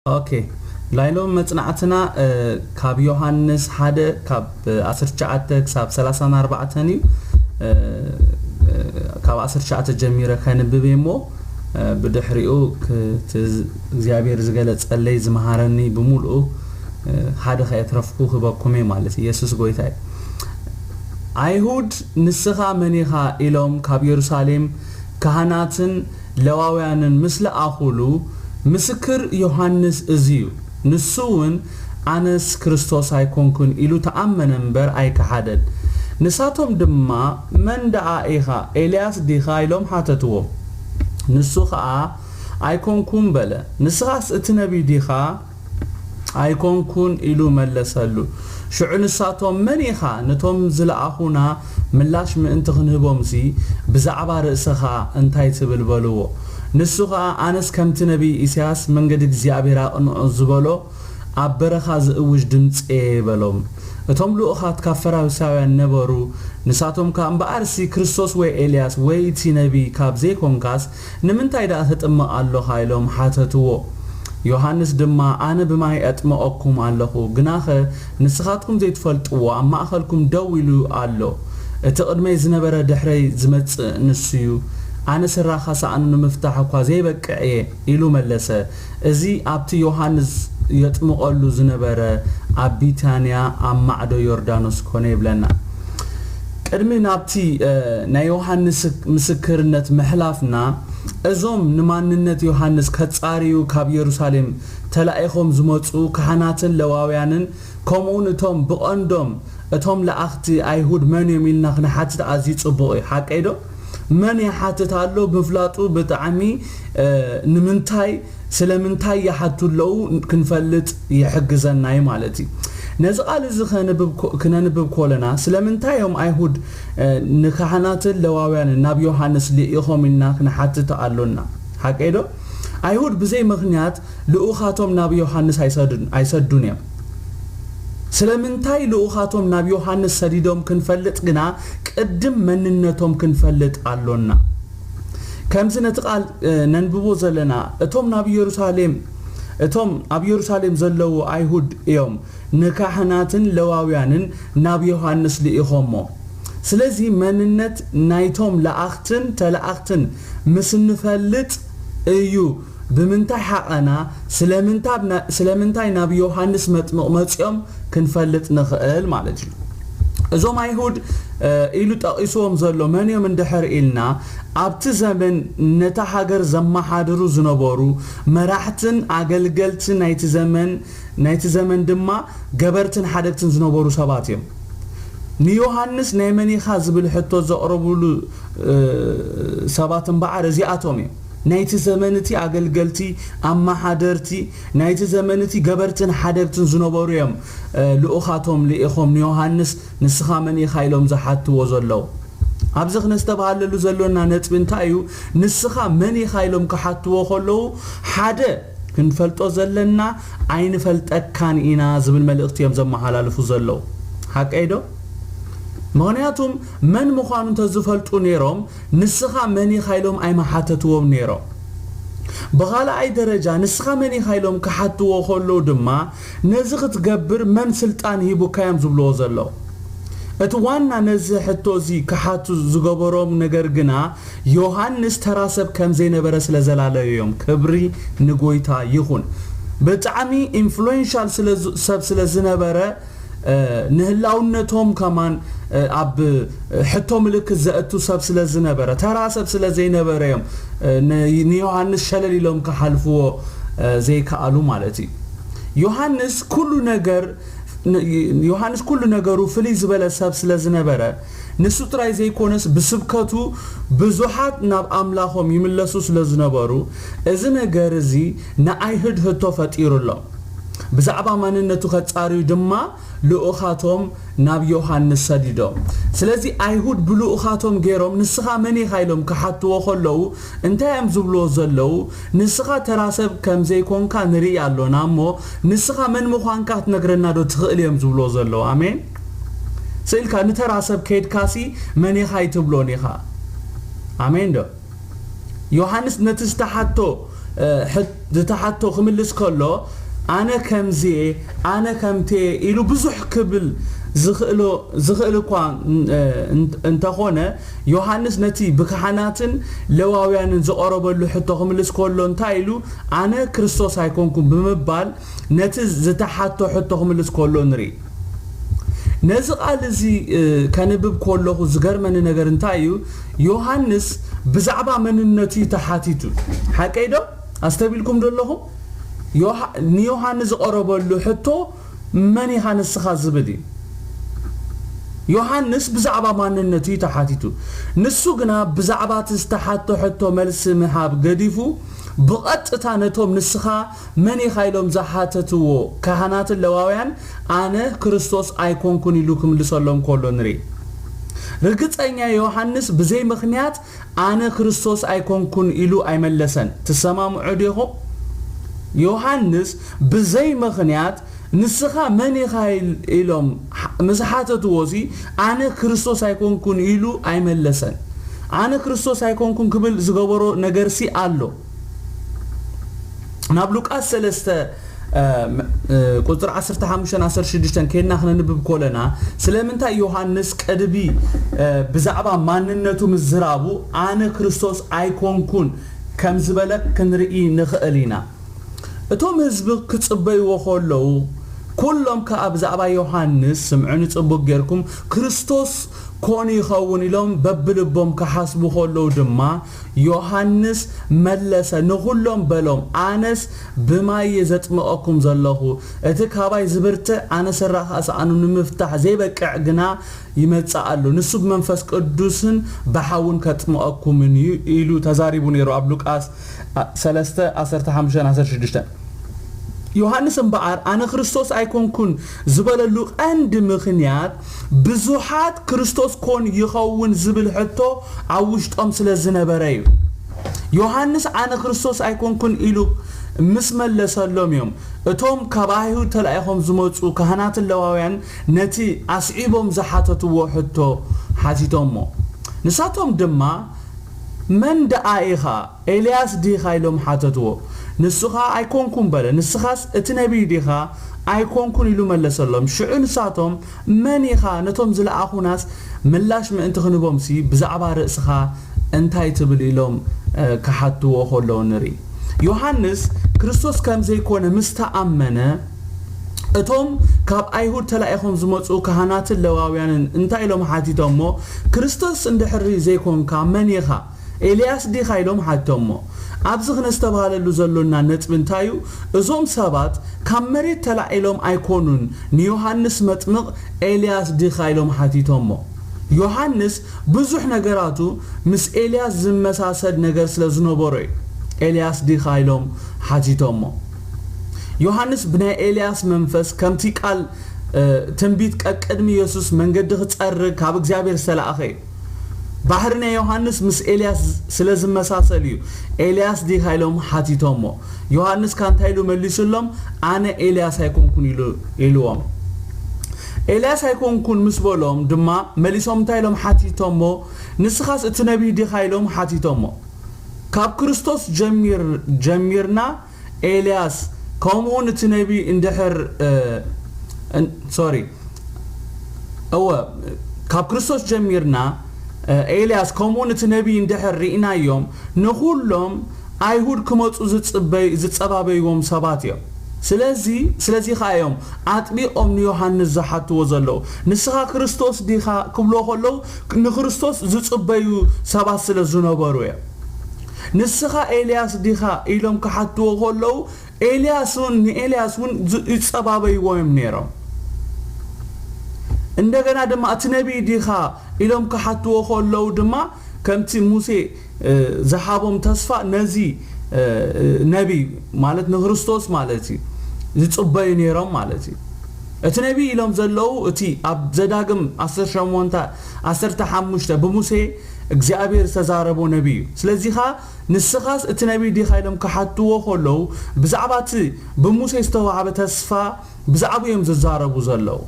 ኦኬ፣ ላይሎም መጽናዕትና ካብ ዮሃንስ ሓደ ካብ ዓሰርተ ትሽዓተ ክሳብ ሰላሳን ኣርባዕተን እዩ። ካብ ዓሰርተ ትሽዓተ ጀሚረ ከንብብ እየ እሞ፣ ብድሕሪኡ እቲ እግዚኣብሔር ዝገለጸለይ ዝመሃረኒ ብምሉኡ ሓደ ከየትረፍኩ ክህበኩም እየ ማለት እዩ። የሱስ ጎይታ እዩ። ኣይሁድ፣ "ንስኻ መን ኢኻ?" ኢሎም ካብ የሩሳሌም ካህናትን ለዋውያንን ምስ ለኣኹሉ፣ "ምስክር ዮሃንስ እዚ እዩ። ንሱ እውን ኣነስ ክርስቶስ ኣይኮንኩን" ኢሉ ተኣመነ እምበር ኣይከሓደን። ንሳቶም ድማ፣ "መን ደኣ ኢኻ? ኤልያስ ዲኻ?" ኢሎም ሓተትዎ። ንሱ ኸኣ፣ "ኣይኮንኩን" በለ። "ንስኻስ እቲ ነቢይ ዲኻ?" "ኣይኮንኩን" ኢሉ መለሰሉ። ሽዑ ንሳቶም፣ "መን ኢኻ?" ነቶም ዝለኣኹና ምላሽ ምእንቲ ክንህቦምሲ፣ "ብዛዕባ ርእስኻ እንታይ ትብል?" በልዎ። ንሱ ኸኣ፣ "ኣነስ ከምቲ ነቢይ ኢሳያስ፣ 'መንገዲ እግዚኣብሔር ኣቕንዑ' ዝበሎ፣ ኣብ በረኻ ዝእውጅ ድምጺ እየ" በሎም። እቶም ልኡኻት ካብ ፈሪሳውያን ነበሩ። ንሳቶም ከኣ፣ "እምበኣርሲ ክርስቶስ ወይ ኤልያስ ወይ እቲ ነቢይ ካብ ዘይኮንካስ፣ ንምንታይ ደኣ ተጥምቕ ኣሎኻ?" ኢሎም ሓተትዎ። ዮሃንስ ድማ፣ "ኣነ ብማይ ኣጥምቐኩም ኣለኹ፣ ግናኸ ንስኻትኩም ዘይትፈልጥዎ ኣብ ማእከልኩም ደው ኢሉ ኣሎ። እቲ ቅድመይ ዝነበረ ድሕረይ ዝመጽእ ንሱ እዩ። ኣነ ስራኻ ሳእኑ ንምፍታሕ እኳ ዘይበቅዕ እየ" ኢሉ መለሰ። እዚ ኣብቲ ዮሃንስ የጥምቐሉ ዝነበረ ኣብ ቢታንያ ኣብ ማዕዶ ዮርዳኖስ ኮነ ይብለና። ቅድሚ ናብቲ፣ እ፣ ናይ ዮሃንስ ምስክርነት ምሕላፍና፣ እዞም ንማንነት ዮሃንስ ከጻርዩ ካብ የሩሳሌም ተላኢኾም ዝመጹ ካህናትን ለዋውያንን፣ ከምኡውን እቶም ብቐንዶም እቶም ለኣኽቲ ኣይሁድ መን እዮም ኢልና ክንሓትት ኣዝዩ ጽቡቕ እዩ። ሓቀይ ዶ? መን ይሓትት ኣሎ ምፍላጡ ብጣዕሚ፣ እ፣ ንምንታይ፣ ስለምንታይ ይሓቱ ኣለዉ ክንፈልጥ ይሕግዘና እዩ ማለት እዩ። ነዚ ቃል እዚ ከንብብ ኮ-፣ ክነንብብ ኮለና፣ ስለምንታይ እዮም ኣይሁድ፣ እ፣ ንካህናትን ለዋውያንን ናብ ዮሃንስ ልኢኾም ኢልና ክንሓትት ኣሎና። ሓቀይ ዶ? ኣይሁድ ብዘይ ምኽንያት ልኡኻቶም ናብ ዮሃንስ ኣይሰዱን፣ ኣይሰዱን እዮም። ስለምንታይ ልኡኻቶም ናብ ዮሃንስ ሰዲዶም ክንፈልጥ ግና፣ ቅድም መንነቶም ክንፈልጥ ኣሎና። ከምዚ ነቲ ቃል፣ እ፣ ነንብቦ ዘለና፣ እቶም ናብ የሩሳሌም፣ እቶም ኣብ የሩሳሌም ዘለዉ ኣይሁድ እዮም ንካህናትን ለዋውያንን ናብ ዮሃንስ ልኢኾሞ። ስለዚ መንነት ናይቶም ለኣኽትን ተለኣኽትን ምስ እንፈልጥ እዩ ብምንታይ ሓቐና፣ ስለምንታ-፣ ስለምንታይ ናብ ዮሃንስ መጥምቕ መጺኦም ክንፈልጥ ንኽእል ማለት እዩ። እዞም ኣይሁድ፣ እ፣ ኢሉ ጠቒስዎም ዘሎ መን እዮም እንድሕር ኢልና፣ ኣብቲ ዘመን ነታ ሃገር ዘመሓድሩ ዝነበሩ መራሕትን ኣገልገልቲ ናይቲ ዘመን፣ ናይቲ ዘመን ድማ ገበርትን ሓደግትን ዝነበሩ ሰባት እዮም። ንዮሃንስ ናይ መን ኢኻ ዝብል ሕቶ ዘቕረቡሉ፣ እ፣ ሰባት እምበኣር እዚኣቶም እዮም። ናይቲ ዘመን እቲ ኣገልገልቲ፣ ኣመሓደርቲ፣ ናይቲ ዘመን እቲ ገበርትን ሓደግትን ዝነበሩ እዮም፣ እ፣ ልኡኻቶም ልኢኾም ንዮሃንስ "ንስኻ መን ኢኻ?" ኢሎም ዝሓትዎ ዘለዉ። ኣብዚ ክነስተብሃለሉ ዘሎና ነጥቢ እንታይ እዩ? ንስኻ መን ኢኻ ኢሎም ክሓትዎ ከለዉ፣ ሓደ ክንፈልጦ ዘለና፣ "ኣይንፈልጠካን ኢና" ዝብል መልእኽቲ እዮም ዘመሓላልፉ ዘለዉ። ሓቀይ ዶ? ምኽንያቱም መን ምዃኑ እንተዝፈልጡ ነይሮም፣ "ንስኻ መን ኢኻ?" ኢሎም ኣይምሓተትዎም ነይሮም። ብኻልኣይ ደረጃ፣ "ንስኻ መን ኢኻ?" ኢሎም ክሓትዎ ከለዉ ድማ፣ "ነዚ ክትገብር መን ስልጣን ሂቡካ?" እዮም ዝብልዎ ዘለዉ። እቲ ዋና ነዚ ሕቶ እዚ ክሓቱ ዝገበሮም ነገር ግና፣ ዮሃንስ ተራ ሰብ ከም ዘይነበረ ስለ ዘላለዩ እዮም። ክብሪ ንጎይታ ይኹን። ብጣዕሚ ኢንፍሉዌንሻል ስለ ዝ-፣ ሰብ ስለ ዝነበረ፣ እ፣ ንህላውነቶም ከማን፣ እ፣ ኣብ ሕቶ ምልክት ዘእቱ ሰብ ስለ ዝነበረ፣ ተራ ሰብ ስለ ዘይነበረ እዮም፣ እ፣ ን-፣ ንዮሃንስ ሸለል ኢሎም ክሓልፍዎ፣ እ፣ ዘይከኣሉ ማለት እዩ። ዮሃንስ ኩሉ ነገር፣ ን-፣ ዮሃንስ ኩሉ ነገሩ ፍልይ ዝበለ ሰብ ስለ ዝነበረ፣ ንሱ ጥራይ ዘይኮነስ ብስብከቱ ብዙሓት ናብ ኣምላኾም ይምለሱ ስለ ዝነበሩ፣ እዚ ነገር እዚ ንኣይሁድ ህቶ ፈጢሩሎም። ብዛዕባ ማንነቱ ከጻርዩ ድማ ልኡኻቶም ናብ ዮሃንስ ሰዲዶም። ስለዚ ኣይሁድ ብልኡኻቶም ገይሮም፣ "ንስኻ መን ኢኻ?" ኢሎም ክሓትዎ ከለዉ፣ እንታይ እዮም ዝብልዎ ዘለዉ? "ንስኻ ተራ ሰብ ከም ዘይኮንካ ንርኢ ኣሎና እሞ፣ ንስኻ መን ምዃንካ ክትነግረና ዶ ትኽእል?" እዮም ዝብልዎ ዘለዉ። ኣሜን። ስኢልካ ንተራ ሰብ ከይድካሲ መን ኢኻ ኣይትብሎን ኢኻ። ኣሜን ዶ? ዮሃንስ ነቲ ዝተሓቶ፣ እ፣ ሕት-፣ ዝተሓቶ ክምልስ ከሎ፣ ኣነ ከምዚየ፣ ኣነ ከምቴ ኢሉ ብዙሕ ክብል ዝኽእሎ ዝኽእል እኳ እ፣ እንተ- እንተኾነ፣ ዮሃንስ ነቲ ብካህናትን ለዋውያንን ዝቐረበሉ ሕቶ ክምልስ ከሎ እንታይ ኢሉ? ኣነ ክርስቶስ ኣይኮንኩን ብምባል ነቲ ዝተሓቶ ሕቶ ክምልስ ከሎ ንርኢ። ነዚ ቃል እዚ እ፣ ከንብብ ከለኹ ዝገርመኒ ነገር እንታይ እዩ? ዮሃንስ ብዛዕባ መንነቱ እዩ ተሓቲቱ። ሓቀይ ዶ? ኣስተቢልኩም ዶ ኣለኹም? ዮሃ- ንዮሃንስ ዝቐረበሉ ሕቶ መን ኢኻ ንስኻ ዝብል እዩ። ዮሃንስ ብዛዕባ ማንነቱ እዩ ተሓቲቱ። ንሱ ግና ብዛዕባ እቲ ዝተሓቶ ሕቶ መልሲ ምሃብ ገዲፉ፣ ብቐጥታ ነቶም ንስኻ መን ኢኻ ኢሎም ዝሓተትዎ ካህናትን ለዋውያን ኣነ ክርስቶስ ኣይኮንኩን ኢሉ ክምልሰሎም ከሎ ንርኢ። ርግጸኛ ዮሃንስ ብዘይ ምኽንያት ኣነ ክርስቶስ ኣይኮንኩን ኢሉ ኣይመለሰን። ትሰማምዑ ዲኹም? ዮሃንስ ብዘይ ምኽንያት ንስኻ መን ኢኻ ኢል- ኢሎም ምስ ሓተትዎ ሲ ኣነ ክርስቶስ ኣይኮንኩን ኢሉ ኣይመለሰን። ኣነ ክርስቶስ ኣይኮንኩን ክብል ዝገበሮ ነገርሲ ኣሎ። ናብ ሉቃስ ሰለስተ ቁፅሪ ዓሰርተ ሓሙሽተ ዓሰርተ ሽዱሽተ ከይድና ክነንብብ ኮለና ስለምንታይ ዮሃንስ ቅድሚ ብዛዕባ ማንነቱ ምዝራቡ ኣነ ክርስቶስ ኣይኮንኩን ከም ዝበለ ክንርኢ ንኽእል ኢና። እቶም ህዝቢ ክጽበይዎ ከለዉ ኩሎም ከኣ ብዛዕባ ዮሃንስ ስምዑኒ ጽቡቕ ጌርኩም ክርስቶስ ኮን ይኸውን ኢሎም በብልቦም ክሓስቡ ከለዉ ድማ ዮሃንስ መለሰ ንኹሎም በሎም ኣነስ ብማይ እየ ዘጥምቐኩም ዘለኹ እቲ ካባይ ዝብርትዕ ኣነ ሰራኽ ኣስኣኑ ንምፍታሕ ዘይበቅዕ ግና ይመጽእ ኣሎ ንሱ ብመንፈስ ቅዱስን ብሓውን ከጥምቐኩምን እዩ ኢሉ ተዛሪቡ ነይሩ ኣብ ሉቃስ ሰለስተ ዓሰርተ ሓሙሽተ ዓሰርተ ሽዱሽተ ዮሃንስ እምበኣር ኣነ ክርስቶስ ኣይኮንኩን ዝበለሉ ቀንዲ ምኽንያት ብዙሓት ክርስቶስ ኮን ይኸውን ዝብል ሕቶ ኣብ ውሽጦም ስለ ዝነበረ እዩ። ዮሃንስ ኣነ ክርስቶስ ኣይኮንኩን ኢሉ ምስ መለሰሎም እዮም እቶም ካብ ኣይሁድ ተላኢኾም ዝመጹ ካህናትን ለዋውያን ነቲ ኣስዒቦም ዝሓተትዎ ሕቶ ሓቲቶሞ። ንሳቶም ድማ መን ደኣ ኢኻ? ኤልያስ ዲኻ ኢሎም ሓተትዎ። ንሱ ኸኣ ኣይኮንኩን በለ። ንስኻስ እቲ ነቢይ ዲኻ? ኣይኮንኩን ኢሉ መለሰሎም። ሽዑ ንሳቶም መን ኢኻ? ነቶም ዝለኣኹናስ ምላሽ ምእንቲ ክንህቦምሲ ብዛዕባ ርእስኻ እንታይ ትብል ኢሎም ክሓትዎ ከለዉ ንርኢ። ዮሃንስ ክርስቶስ ከም ዘይኮነ ምስ ተኣመነ እቶም ካብ ኣይሁድ ተላኢኾም ዝመጹ ካህናትን ለዋውያንን እንታይ ኢሎም ሓቲቶሞ? ክርስቶስ እንድሕሪ ዘይኮንካ መን ኢኻ? ኤልያስ ዲኻ ኢሎም ሓቲቶሞ። ኣብዚ ክነስተብሃለሉ ዘሎና ነጥቢ እንታይ እዩ? እዞም ሰባት ካብ መሬት ተላዒሎም ኣይኮኑን ንዮሃንስ መጥምቕ ኤልያስ ዲኻ ኢሎም ሓቲቶሞ። ዮሃንስ ብዙሕ ነገራቱ ምስ ኤልያስ ዝመሳሰል ነገር ስለ ዝነበሮ እዩ ኤልያስ ዲኻ ኢሎም ሓቲቶሞ። ዮሃንስ ብናይ ኤልያስ መንፈስ ከምቲ ቃል ትንቢት ቀቅድሚ የሱስ መንገዲ ክጸርግ ካብ እግዚኣብሔር ዝተላእኸ እዩ። ባሕሪ ናይ ዮሃንስ ምስ ኤልያስ ስለ ዝመሳሰል እዩ ኤልያስ ዲኻ ኢሎም ሓቲቶሞ። ዮሃንስ ካንታይ ኢሉ መሊሱሎም ኣነ ኤልያስ ኣይኮንኩን ኢሉ ኢልዎም። ኤልያስ ኣይኮንኩን ምስ በሎም ድማ መሊሶም እንታይ ኢሎም ሓቲቶሞ ንስኻስ እቲ ነቢይ ዲኻ ኢሎም ሓቲቶሞ። ካብ ክርስቶስ ጀሚር ጀሚርና ኤልያስ ከምኡውን እቲ ነቢ እንድሕር ሶሪ እወ ካብ ክርስቶስ ጀሚርና ኤልያስ ከምኡውን እቲ ነቢ እንድሕር ርኢናዮም ንኹሎም ኣይሁድ ክመፁ ዝፅበይ ዝፀባበይዎም ሰባት እዮም። ስለዚ ስለዚ ኸዓ እዮም ኣጥቢቖም ንዮሃንስ ዝሓትዎ ዘለዉ ንስኻ ክርስቶስ ዲኻ ክብሎ ከለዉ ንክርስቶስ ዝፅበዩ ሰባት ስለ ዝነበሩ እዮም። ንስኻ ኤልያስ ዲኻ ኢሎም ክሓትዎ ከለዉ ኤልያስ እውን ንኤልያስ እውን ይፀባበይዎ እዮም ነይሮም። እንደገና ድማ እቲ ነቢይ ዲኻ ኢሎም ክሓትዎ ከለዉ ድማ ከምቲ ሙሴ ዝሃቦም ተስፋ ነዚ ነቢይ ማለት ንክርስቶስ ማለት እዩ ዝፅበዩ ነይሮም ማለት እዩ። እቲ ነቢይ ኢሎም ዘለዉ እቲ ኣብ ዘዳግም ዓሰርተ ሸሞንተ ዓሰርተ ሓሙሽተ ብሙሴ እግዚኣብሔር ዝተዛረቦ ነቢይ እዩ። ስለዚ ኸዓ ንስኻስ እቲ ነቢይ ዲኻ ኢሎም ክሓትዎ ከለዉ ብዛዕባ እቲ ብሙሴ ዝተዋህበ ተስፋ ብዛዕባ እዮም ዝዛረቡ ዘለዉ።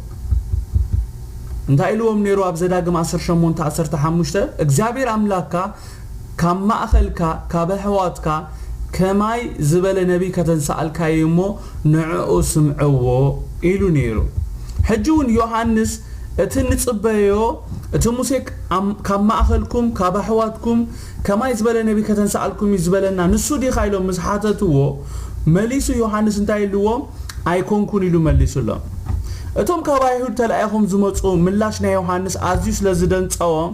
እንታይ ኢልዎም ነይሩ ኣብ ዘዳግም ዓሰርተ ሸሞንተ ዓሰርተ ሓሙሽተ እግዚኣብሔር ኣምላክካ ካብ ማእኸልካ ካብ ኣሕዋትካ ከማይ ዝበለ ነቢይ ከተንስኣልካዩ እሞ ንዕኡ ስምዕዎ ኢሉ ነይሩ። ሕጂ እውን ዮሃንስ እቲ ንጽበዮ፣ እቲ ሙሴ ካብ ማእኸልኩም ካብ ኣሕዋትኩም ከማይ ዝበለ ነቢይ ከተንስኣልኩም እዩ ዝበለና ንሱ ዲኻ ኢሎም ምስ ሓተትዎ፣ መሊሱ ዮሃንስ እንታይ ኢልዎም? ኣይኮንኩን ኢሉ መሊሱሎም። እቶም ካብ ኣይሁድ ተላኢኾም ዝመጹ ምላሽ ናይ ዮሃንስ ኣዝዩ ስለ ዝደንጸዎም፣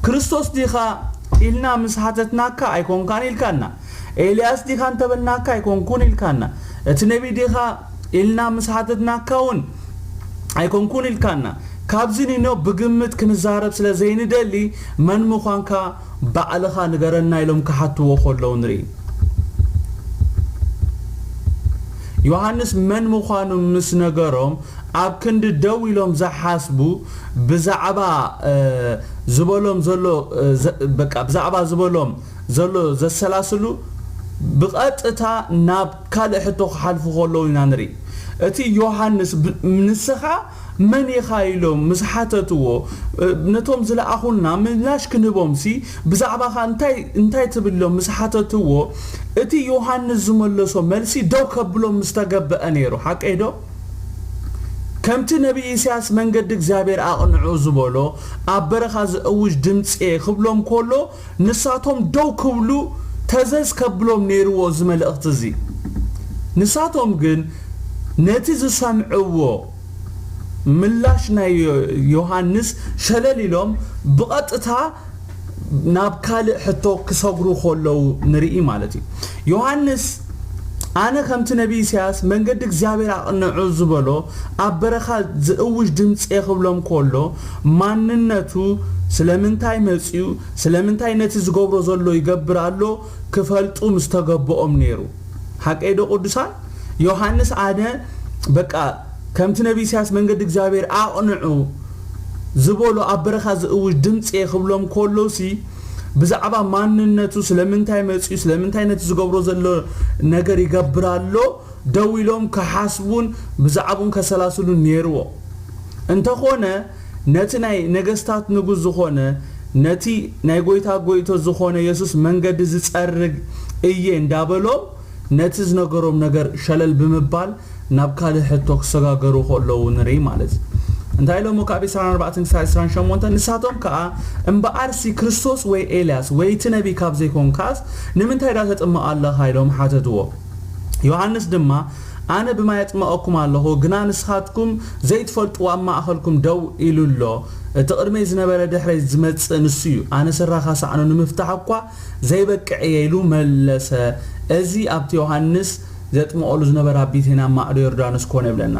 ክርስቶስ ዲኻ ኢልና ምስ ሓተትናካ ኣይኮንካን ኢልካና፣ ኤልያስ ዲኻ እንተበልናካ ኣይኮንኩን ኢልካና፣ እቲ ነቢይ ዲኻ ኢልና ምስ ሓተትናካ እውን ኣይኮንኩን ኢልካና። ካብዚ ኒኖ ብግምት ክንዛረብ ስለ ዘይንደሊ፣ መን ምዃንካ ባዕልኻ ንገረና ኢሎም ክሓትዎ ከለዉ ንርኢ። ዮሃንስ መን ምዃኑ ምስ ነገሮም፣ ኣብ ክንዲ ደው ኢሎም ዝሓስቡ፣ ብዛዕባ ዝበሎም ዘሎ በቃ ብዛዕባ ዝበሎም ዘሎ ዘሰላስሉ፣ ብቐጥታ ናብ ካልእ ሕቶ ክሓልፉ ከለዉ ኢና ንርኢ። እቲ ዮሃንስ ንስኻ መን ኢኻ ኢሎም ምስ ሓተትዎ፣ ነቶም ዝለኣኹልና ምላሽ ክንህቦምሲ ብዛዕባኻ እንታይ እንታይ ትብል ኢሎም ምስ ሓተትዎ፣ እቲ ዮሃንስ ዝመለሶ መልሲ ደው ከብሎም ምስተገበአ ነይሩ። ሓቀይ ዶ? ከምቲ ነቢ ኢሳያስ መንገዲ እግዚኣብሔር ኣቕንዑ ዝበሎ፣ ኣብ በረኻ ዝእውጅ ድምፂ ክብሎም ከሎ፣ ንሳቶም ደው ክብሉ ተዘዝ ከብሎም ነይርዎ እዚ መልእኽቲ እዚ። ንሳቶም ግን ነቲ ዝሰምዕዎ ምላሽ ናይ ዮሃንስ ሸለል ኢሎም ብቐጥታ ናብ ካልእ ሕቶ ክሰግሩ ከለዉ ንርኢ ማለት እዩ። ዮሃንስ ኣነ ከምቲ ነቢ ኢሳያስ መንገዲ እግዚኣብሔር ኣቕንዑ ዝበሎ ኣብ በረኻ ዝእውጅ ድምፂ ክብሎም ከሎ ማንነቱ ስለምንታይ መፅዩ ስለምንታይ ነቲ ዝገብሮ ዘሎ ይገብር ኣሎ ክፈልጡ ምስተገበኦም ነይሩ። ሓቀይ ዶ ቅዱሳን? ዮሃንስ ኣነ በቃ ከምቲ ነቢ ኢሳያስ መንገዲ እግዚኣብሔር ኣቕንዑ ዝበሎ ኣብ በረኻ ዝእውጅ ድምፂ ክብሎም ከሎሲ ብዛዕባ ማንነቱ ስለምንታይ መፅዩ ስለምንታይ ነቲ ዝገብሮ ዘሎ ነገር ይገብር ኣሎ ደው ኢሎም ክሓስቡን ብዛዕባኡን ከሰላስሉን ነይርዎ። እንተኾነ ነቲ ናይ ነገስታት ንጉስ ዝኾነ ነቲ ናይ ጎይታ ጎይቶ ዝኾነ የሱስ መንገዲ ዝጸርግ እየ እንዳበሎም ነቲ ዝነገሮም ነገር ሸለል ብምባል ናብ ካልእ ሕቶ ክሰጋገሩ ከለዉ ንርኢ ማለት እዩ። እንታይ ኢሎሞ ካብ ዕስራን ኣርባዕተን ክሳብ ዕስራን ሸሞንተን ንሳቶም ከኣ እምበኣርሲ ክርስቶስ ወይ ኤልያስ ወይ እቲ ነቢ ካብ ዘይኮንካስ ንምንታይ ዳ ተጥምቕ ኣለኻ ኢሎም ሓተትዎ። ዮሃንስ ድማ ኣነ ብማይ ኣጥምቐኩም ኣለኹ፣ ግና ንስኻትኩም ዘይትፈልጥዎ ኣብ ማእኸልኩም ደው ኢሉ ኣሎ። እቲ ቅድመይ ዝነበረ ድሕረይ ዝመጽእ ንሱ እዩ። ኣነ ስራኻ ሳዕኑ ንምፍታሕ እኳ ዘይበቅዕ እየ ኢሉ መለሰ። እዚ ኣብቲ ዮሃንስ ዘጥምቐሉ ዝነበረ ኣብ ቢቴና ማዕዶ ዮርዳኖስ ኮነ ይብለና።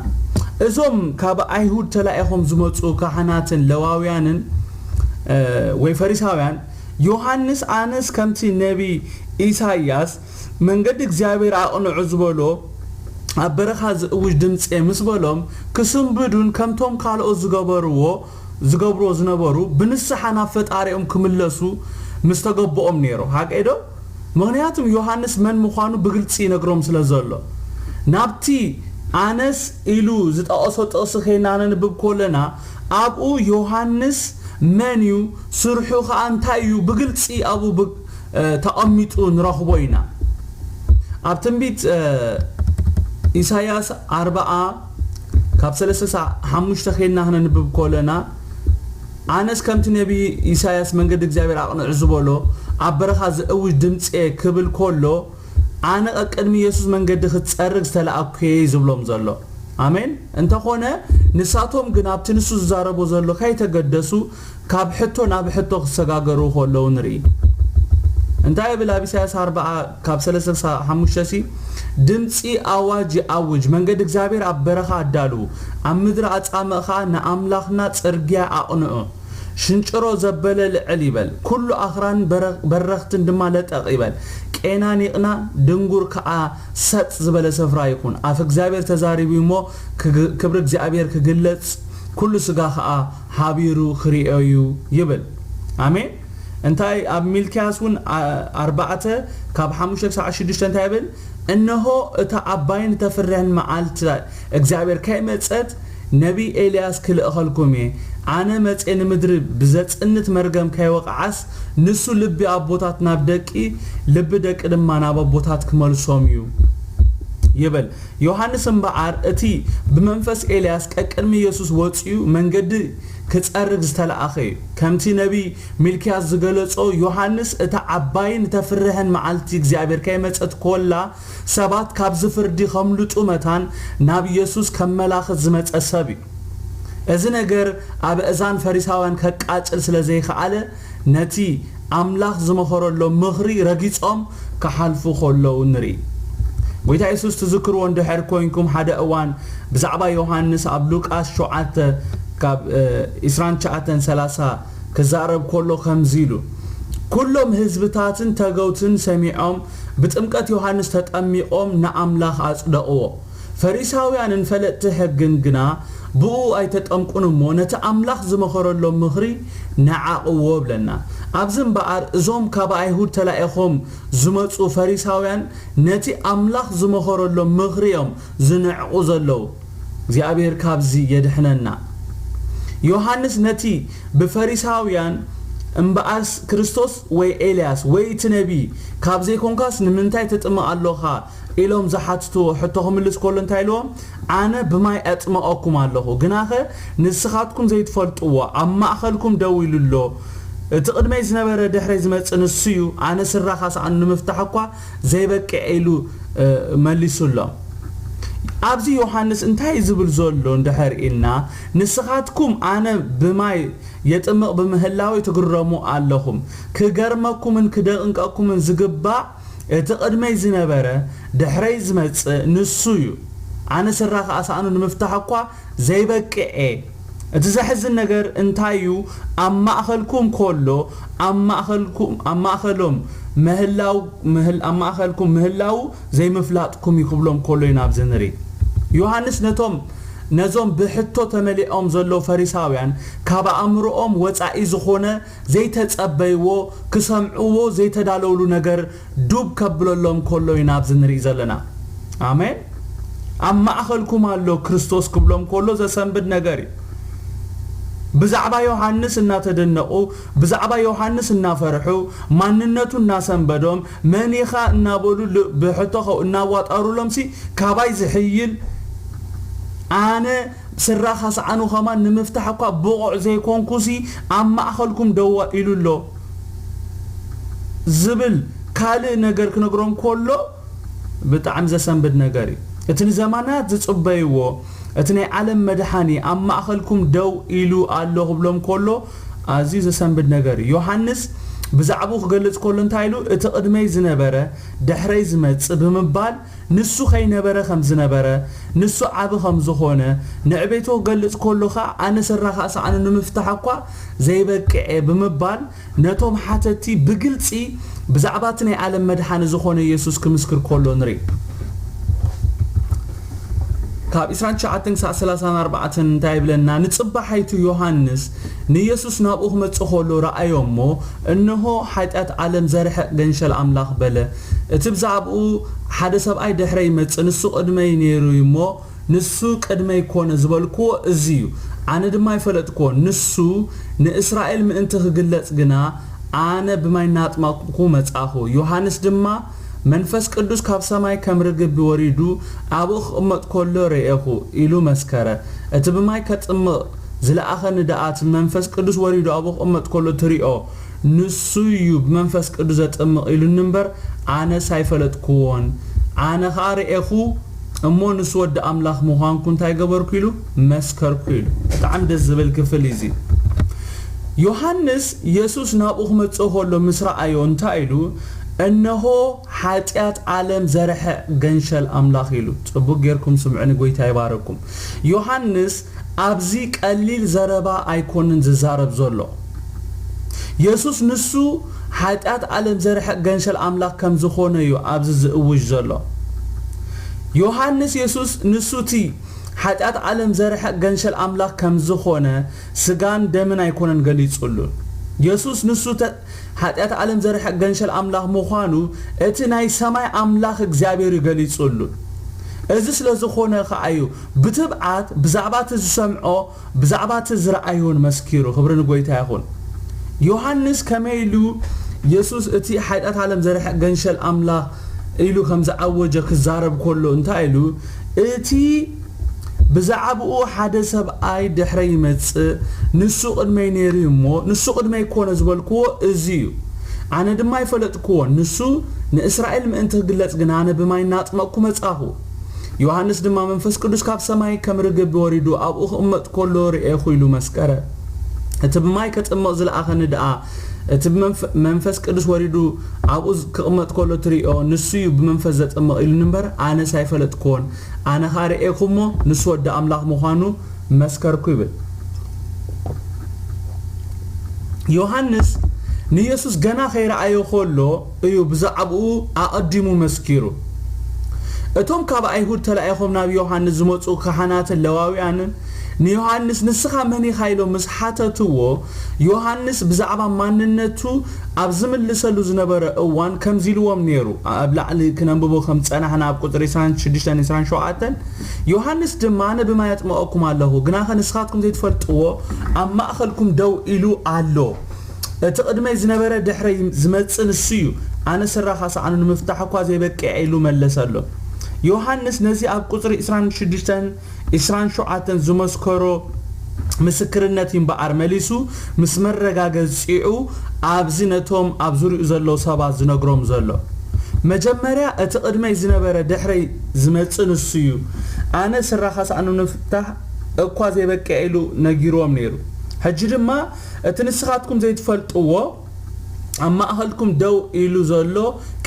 እዞም ካብ ኣይሁድ ተላኢኾም ዝመጹ ካህናትን ለዋውያንን ወይ ፈሪሳውያን ዮሃንስ ኣነስ ከምቲ ነቢ ኢሳይያስ መንገዲ እግዚኣብሔር ኣቕንዑ ዝበሎ ኣብ በረኻ ዝእውጅ ድምፂ ምስ በሎም ክስንብዱን ከምቶም ካልኦት ዝገበርዎ ዝገብርዎ ዝነበሩ ብንስሓ ናብ ፈጣሪኦም ክምለሱ ምስ ተገብኦም ነይሩ። ሓቀይ ዶ? ምኽንያቱም ዮሃንስ መን ምዃኑ ብግልፂ ይነግሮም ስለ ዘሎ ናብቲ ኣነስ ኢሉ ዝጠቐሶ ጥቕሲ ከይና ነንብብ ከለና ኣብኡ ዮሃንስ መን እዩ ስርሑ ከዓ እንታይ እዩ ብግልፂ ኣብኡ ተቐሚጡ ንረኽቦ ኢና። ኣብ ትንቢት ኢሳያስ ኣርብዓ ካብ ሰለስተ ሓሙሽተ ከይድና ክነንብብ ከለና ኣነስ ከምቲ ነቢ ኢሳያስ መንገዲ እግዚኣብሔር ኣቕንዑ ዝበሎ ኣብ በረኻ ዝእውጅ ድምፂ ክብል ከሎ ኣነ ቀቅድሚ የሱስ መንገዲ ክትፀርግ ዝተለኣኩ እየ ዝብሎም ዘሎ። ኣሜን። እንተኾነ ንሳቶም ግን ኣብቲ ንሱ ዝዛረቦ ዘሎ ከይተገደሱ ካብ ሕቶ ናብ ሕቶ ክሰጋገሩ ከለዉ ንርኢ። እንታይ ይብል ኣብ ኢሳያስ ኣርብዓ ካብ ሰለስተ ሓሙሽተ ሲ ድምፂ ኣዋጅ ይኣውጅ መንገዲ እግዚኣብሔር ኣብ በረኻ ኣዳልዉ ኣብ ምድሪ ኣፃምእ ከዓ ንኣምላኽና ፅርግያ ኣቕንዑ ሽንጭሮ ዘበለ ልዕል ይበል ኩሉ ኣኽራን በረኽትን ድማ ለጠቕ ይበል ቄናን ይቕና ድንጉር ከዓ ሰጥ ዝበለ ስፍራ ይኹን ኣፍ እግዚኣብሔር ተዛሪቡ እሞ ክብሪ እግዚኣብሔር ክግለፅ ኩሉ ስጋ ከዓ ሓቢሩ ክርእዮ እዩ ይብል። ኣሜን። እንታይ ኣብ ሚልክያስ እውን ኣርባዕተ ካብ ሓሙሽተ ክሳዕ ሽዱሽተ እንታይ ይብል? እነሆ እታ ዓባይን እተፍርሕን መዓልቲ እግዚኣብሔር ከይመጸት ነቢይ ኤልያስ ክልእኸልኩም እየ። ኣነ መጼ ንምድሪ ብዘጽንት መርገም ከይወቕዓስ፣ ንሱ ልቢ ኣቦታት ናብ ደቂ፣ ልቢ ደቂ ድማ ናብ ኣቦታት ክመልሶም እዩ ይብል። ዮሃንስ እምበኣር እቲ ብመንፈስ ኤልያስ ቀቅድሚ የሱስ ወጺኡ መንገዲ ክጸርግ ዝተለኣኸ እዩ። ከምቲ ነቢይ ሚልክያስ ዝገለጾ፣ ዮሃንስ እታ ዓባይን እተፍርህን መዓልቲ እግዚኣብሔር ከይመጸት ኮላ ሰባት ካብዚ ፍርዲ ከምልጡ መታን ናብ የሱስ ከመላኽት ዝመጸ ሰብ እዩ። እዚ ነገር ኣብ እዛን ፈሪሳውያን ከቃጽል ስለ ዘይከኣለ ነቲ ኣምላኽ ዝመኸረሎም ምኽሪ ረጊጾም ክሓልፉ ከለዉ ንርኢ። ጎይታ የሱስ ትዝክርዎ እንድሕር ኮይንኩም ሓደ እዋን ብዛዕባ ዮሃንስ ኣብ ሉቃስ ሸውዓተ ካብ ዒስራን ትሽዓተን ሰላሳ ክዛረብ ከሎ ከምዚ ኢሉ፣ ኩሎም ህዝብታትን ተገውትን ሰሚዖም ብጥምቀት ዮሃንስ ተጠሚቖም ንኣምላኽ ኣጽደቕዎ። ፈሪሳውያንን ፈለጥቲ ሕግን ግና ብኡ ኣይተጠምቁን እሞ ነቲ ኣምላኽ ዝመኸረሎም ምኽሪ ነዓቕዎ እብለና። ኣብዚ እምበኣር እዞም ካብ ኣይሁድ ተላኢኾም ዝመጹ ፈሪሳውያን ነቲ ኣምላኽ ዝመኸረሎም ምኽሪ እዮም ዝንዕቑ ዘለዉ። እግዚኣብሔር ካብዚ የድሕነና። ዮሃንስ ነቲ ብፈሪሳውያን እምበኣርስ ክርስቶስ ወይ ኤልያስ ወይ እቲ ነቢ ካብ ዘይኮንካስ ንምንታይ ትጥምቕ ኣሎኻ ኢሎም ዝሓትትዎ ሕቶ ክምልስ ከሎ እንታይ ኢልዎም? ኣነ ብማይ ኣጥምቐኩም ኣለኹ፣ ግናኸ ንስኻትኩም ዘይትፈልጥዎ ኣብ ማእኸልኩም ደው ኢሉ ኣሎ። እቲ ቅድመይ ዝነበረ ድሕረይ ዝመጽእ ንሱ እዩ፣ ኣነ ስራኻ ሰኣኑ ንምፍታሕ እኳ ዘይበቅዕ ኢሉ መሊሱሎም። ኣብዚ ዮሃንስ እንታይ ዝብል ዘሎ እንድሕር ኢልና፣ ንስኻትኩም ኣነ ብማይ የጥምቕ ብምህላወይ ትግረሙ ኣለኹም። ክገርመኩምን ክደንቀኩምን ዝግባእ እቲ ቅድመይ ዝነበረ ድሕረይ ዝመጽእ ንሱ እዩ። ኣነ ስራ ከኣ ሰኣኑ ንምፍታሕ እኳ ዘይበቅዕ እየ። እቲ ዘሕዝን ነገር እንታይ እዩ? ኣብ ማእኸልኩም ከሎ ኣብ ማእኸልኩም ኣብ ማእኸሎም ምህላው ምህል ኣብ ማእኸልኩም ምህላው ዘይምፍላጥኩም እዩ ክብሎም ከሎ ኢና ኣብዚ ንርኢ። ዮሃንስ ነቶም ነዞም ብሕቶ ተመሊኦም ዘለዉ ፈሪሳውያን ካብ ኣእምሮኦም ወጻኢ ዝኾነ ዘይተጸበይዎ ክሰምዕዎ ዘይተዳለውሉ ነገር ዱብ ከብለሎም ከሎ ኢና ኣብዚ ንርኢ ዘለና። ኣሜን። ኣብ ማእኸልኩም ኣሎ ክርስቶስ ክብሎም ከሎ ዘሰንብድ ነገር እዩ። ብዛዕባ ዮሃንስ እናተደነቑ ብዛዕባ ዮሃንስ እናፈርሑ ማንነቱ እናሰንበዶም መን ኢኻ እናበሉ ብሕቶ ኸው እናዋጠሩሎም ሲ ካባይ ዝሕይል ኣነ ስራ ካስዓኑ ኸማን ንምፍታሕ እኳ ብቑዕ ዘይኮንኩሲ ኣብ ማእኸልኩም ደው ኢሉ ኣሎ ዝብል ካልእ ነገር ክነግሮም ከሎ ብጣዕሚ ዘሰንብድ ነገር እዩ። እቲ ንዘማናት ዝጽበይዎ እቲ ናይ ዓለም መድሓኒ ኣብ ማእኸልኩም ደው ኢሉ ኣሎ ክብሎም ከሎ ኣዝዩ ዘሰንብድ ነገር እዩ። ዮሃንስ ብዛዕባኡ ክገልጽ ከሎ እንታይ ኢሉ? እቲ ቅድመይ ዝነበረ ድሕረይ ዝመጽእ ብምባል ንሱ ከይነበረ ከም ዝነበረ ንሱ ዓቢ ከም ዝኾነ ንዕቤቱ ክገልጽ ከሎ ኸኣ ኣነ ስራ ከኣ ሰኣኑ ንምፍታሕ እኳ ዘይበቅዕ እየ ብምባል ነቶም ሓተቲ ብግልጺ ብዛዕባ እቲ ናይ ዓለም መድሓኒ ዝኾነ የሱስ ክምስክር ከሎ ንርኢ። ካብ ዒስራን ትሽዓተን ክሳብ ሰላሳን ኣርባዕተን እንታይ ይብለና? ንጽባሓይቱ ዮሃንስ ንየሱስ ናብኡ ክመጽእ ከሎ ረኣዮ እሞ፣ እንሆ፣ ሓጢኣት ዓለም ዘርሕቕ ገንሸል ኣምላኽ በለ። እቲ ብዛዕባኡ ሓደ ሰብኣይ ድሕረይ ይመጽእ፣ ንሱ ቅድመይ ነይሩ እዩ እሞ፣ ንሱ ቅድመይ ኮነ ዝበልክዎ እዚ እዩ። ኣነ ድማ ኣይፈለጥክዎን። ንሱ ንእስራኤል ምእንቲ ክግለጽ ግና፣ ኣነ ብማይ እናኣጥመቕኩ መጻእኹ። ዮሃንስ ድማ መንፈስ ቅዱስ ካብ ሰማይ ከም ርግቢ ወሪዱ ኣብኡ ክቕመጥ ከሎ ርኤኹ ኢሉ መስከረ። እቲ ብማይ ከጥምቕ ዝለኣኸኒ ደኣ እቲ መንፈስ ቅዱስ ወሪዱ ኣብኡ ክቕመጥ ከሎ ትሪኦ ንሱ እዩ ብመንፈስ ቅዱስ ዘጥምቕ ኢሉኒ እምበር ኣነስ ኣይፈለጥክዎን። ኣነ ኸኣ ርኤኹ እሞ ንሱ ወዲ ኣምላኽ ምዃንኩ እንታይ ገበርኩ ኢሉ መስከርኩ ኢሉ። ብጣዕሚ ደስ ዝብል ክፍል እዩ እዚ። ዮሃንስ የሱስ ናብኡ ክመጽእ ከሎ ምስ ረኣዮ እንታይ ኢሉ? እነሆ ሓጢኣት ዓለም ዘርሕቕ ገንሸል ኣምላኽ ኢሉ። ጽቡቕ ጌርኩም ስምዑኒ፣ ጎይታ ይባረኩም። ዮሃንስ ኣብዚ ቀሊል ዘረባ ኣይኮንን ዝዛረብ ዘሎ። የሱስ ንሱ ሓጢኣት ዓለም ዘርሕቕ ገንሸል ኣምላኽ ከም ዝኾነ እዩ ኣብዚ ዝእውጅ ዘሎ። ዮሃንስ የሱስ ንሱ እቲ ሓጢኣት ዓለም ዘርሕቕ ገንሸል ኣምላኽ ከም ዝኾነ ስጋን ደምን ኣይኮነን ገሊጹሉ። የሱስ ንሱ ተ-፣ ሓጢኣት ዓለም ዘርሕቕ ገንሸል ኣምላኽ ምዃኑ እቲ ናይ ሰማይ ኣምላኽ እግዚኣብሔር እዩ ገሊጹሉ። እዚ ስለ ዝኾነ ኸዓ እዩ ብትብዓት ብዛዕባ እቲ ዝሰምዖ፣ ብዛዕባ እቲ ዝረኣዮን መስኪሩ። ክብሪ ንጎይታ ይኹን። ዮሃንስ ከመይ ኢሉ የሱስ እቲ ሓጢኣት ዓለም ዘርሕቕ ገንሸል ኣምላኽ ኢሉ ከም ዝኣወጀ ክዛረብ ከሎ እንታይ ኢሉ? እቲ ብዛዕባኡ ሓደ ሰብኣይ ድሕረ ይመጽእ፣ ንሱ ቅድመይ ነይሩ እዩ እሞ፣ ንሱ ቅድመይ ኮነ ዝበልክዎ እዚ እዩ። ኣነ ድማ ኣይፈለጥክዎን። ንሱ ንእስራኤል ምእንቲ ክግለጽ ግን ኣነ ብማይ እናጥመቕኩ መጻኹ። ዮሃንስ ድማ መንፈስ ቅዱስ ካብ ሰማይ ከም ርግብ ወሪዱ ኣብኡ ክቕመጥ ከሎ ርኤኹ ኢሉ መስከረ። እቲ ብማይ ከጥምቕ ዝለኣኸኒ ደኣ፣ እቲ ብመንፈ-፣ መንፈስ ቅዱስ ወሪዱ ኣብኡ ዝ-፣ ክቕመጥ ከሎ ትርእዮ፣ ንሱ እዩ ብመንፈስ ዘጥምቕ ኢሉኒ እምበር፣ ኣነስ ኣይፈለጥክዎን። ኣነ ኸኣ ርኤኹ እሞ፣ ንሱ ወዲ ኣምላኽ ምዃኑ መስከርኩ ይብል። ዮሃንስ ንየሱስ ገና ከይረኣዮ ከሎ እዩ ብዛዕባኡ ኣቐዲሙ መስኪሩ። እቶም ካብ ኣይሁድ ተላኢኾም ናብ ዮሃንስ ዝመጹ ካህናትን ለዋውያንን ንዮሃንስ "ንስኻ መን ኢኻ?" ኢሎም ምስ ሓተትዎ፣ ዮሃንስ ብዛዕባ ማንነቱ ኣብ ዝምልሰሉ ዝነበረ እዋን ከምዚ ኢልዎም ነይሩ። ኣብ ላዕሊ ክነንብቦ ከም ዝጸናሕና ኣብ ቁጽሪ ዕስራን ሽዱሽተን ዕስራን ሸውዓተን፣ ዮሃንስ ድማ "ኣነ ብማይ ኣጥምቐኩም ኣለኹ፣ ግናኸ ንስኻትኩም ዘይትፈልጥዎ ኣብ ማእከልኩም ደው ኢሉ ኣሎ። እቲ ቅድመይ ዝነበረ ድሕረይ ዝመጽእ ንሱ እዩ። ኣነ ስራ ኻሳዕኑ ንምፍታሕ እኳ ዘይበቅዐ" ኢሉ መለሰሎም። ዮሃንስ ነዚ ኣብ ቁጽሪ ዕስራን ሽዱሽተን ዕስራን ሸውዓተን ዝመስከሮ ምስክርነት እምበኣር መሊሱ ምስ መረጋገጺዑ ኣብዚ ነቶም ኣብ ዙርያኡ ዘለዉ ሰባት ዝነግሮም ዘሎ። መጀመርያ እቲ ቅድመይ ዝነበረ ድሕረይ ዝመጽእ ንሱ እዩ። ኣነ ስራ ኻሳዕኑ ንምፍታሕ እኳ ዘይበቅዐ ኢሉ ነጊርዎም ነይሩ። ሕጂ ድማ እቲ ንስኻትኩም ዘይትፈልጥዎ ኣብ ማእኸልኩም ደው ኢሉ ዘሎ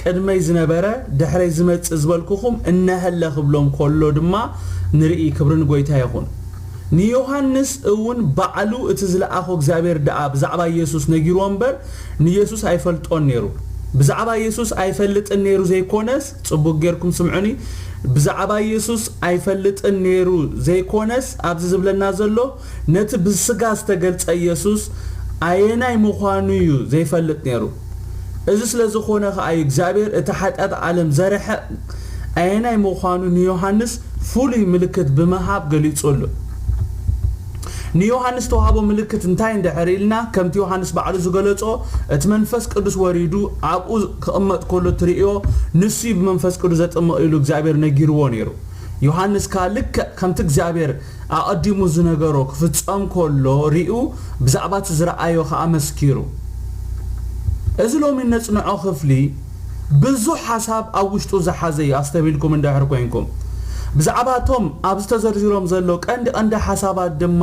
ቅድመይ ዝነበረ ድሕረይ ዝመጽእ ዝበልኩኹም እነሀለ ክብሎም ከሎ ድማ ንርኢ። ክብሪ ንጎይታ ይኹን። ንዮሃንስ እውን ባዕሉ እቲ ዝለኣኾ እግዚኣብሔር ደኣ ብዛዕባ ኢየሱስ ነጊርዎ እምበር ንኢየሱስ ኣይፈልጦን ነይሩ። ብዛዕባ ኢየሱስ ኣይፈልጥን ነይሩ ዘይኮነስ፣ ጽቡቕ ጌርኩም ስምዑኒ፣ ብዛዕባ ኢየሱስ ኣይፈልጥን ነይሩ ዘይኮነስ፣ ኣብዚ ዝብለና ዘሎ ነቲ ብስጋ ዝተገልጸ ኢየሱስ ኣየናይ ምዃኑ እዩ ዘይፈልጥ ነይሩ። እዚ ስለ ዝኾነ ኸኣ እዩ እግዚኣብሔር እቲ ሓጢኣት ዓለም ዘርሕቕ ኣየናይ ምዃኑ ንዮሃንስ ፍሉይ ምልክት ብምሃብ ገሊጹሉ። ንዮሃንስ ተዋህቦ ምልክት እንታይ እንድሕር ኢልና፣ ከምቲ ዮሃንስ ባዕሉ ዝገለጾ፣ እቲ መንፈስ ቅዱስ ወሪዱ ኣብኡ ክቕመጥ ከሎ ትርእዮ፣ ንሱ እዩ ብመንፈስ ቅዱስ ዘጥምቕ ኢሉ እግዚኣብሔር ነጊርዎ ነይሩ። ዮሃንስ ከኣ ልክዕ ከምቲ እግዚኣብሔር ኣቐዲሙ ዝነገሮ ክፍጸም ከሎ ሪኡ፣ ብዛዕባ እቲ ዝረኣዮ ከኣ መስኪሩ። እዚ ሎሚ እነጽንዖ ክፍሊ ብዙሕ ሓሳብ ኣብ ውሽጡ ዝሓዘ እዩ፣ ኣስተብሂልኩም እንድሕር ኮይንኩም። ብዛዕባ እቶም ኣብዚ ተዘርዚሮም ዘሎ ቀንዲ ቀንዲ ሓሳባት ድማ፣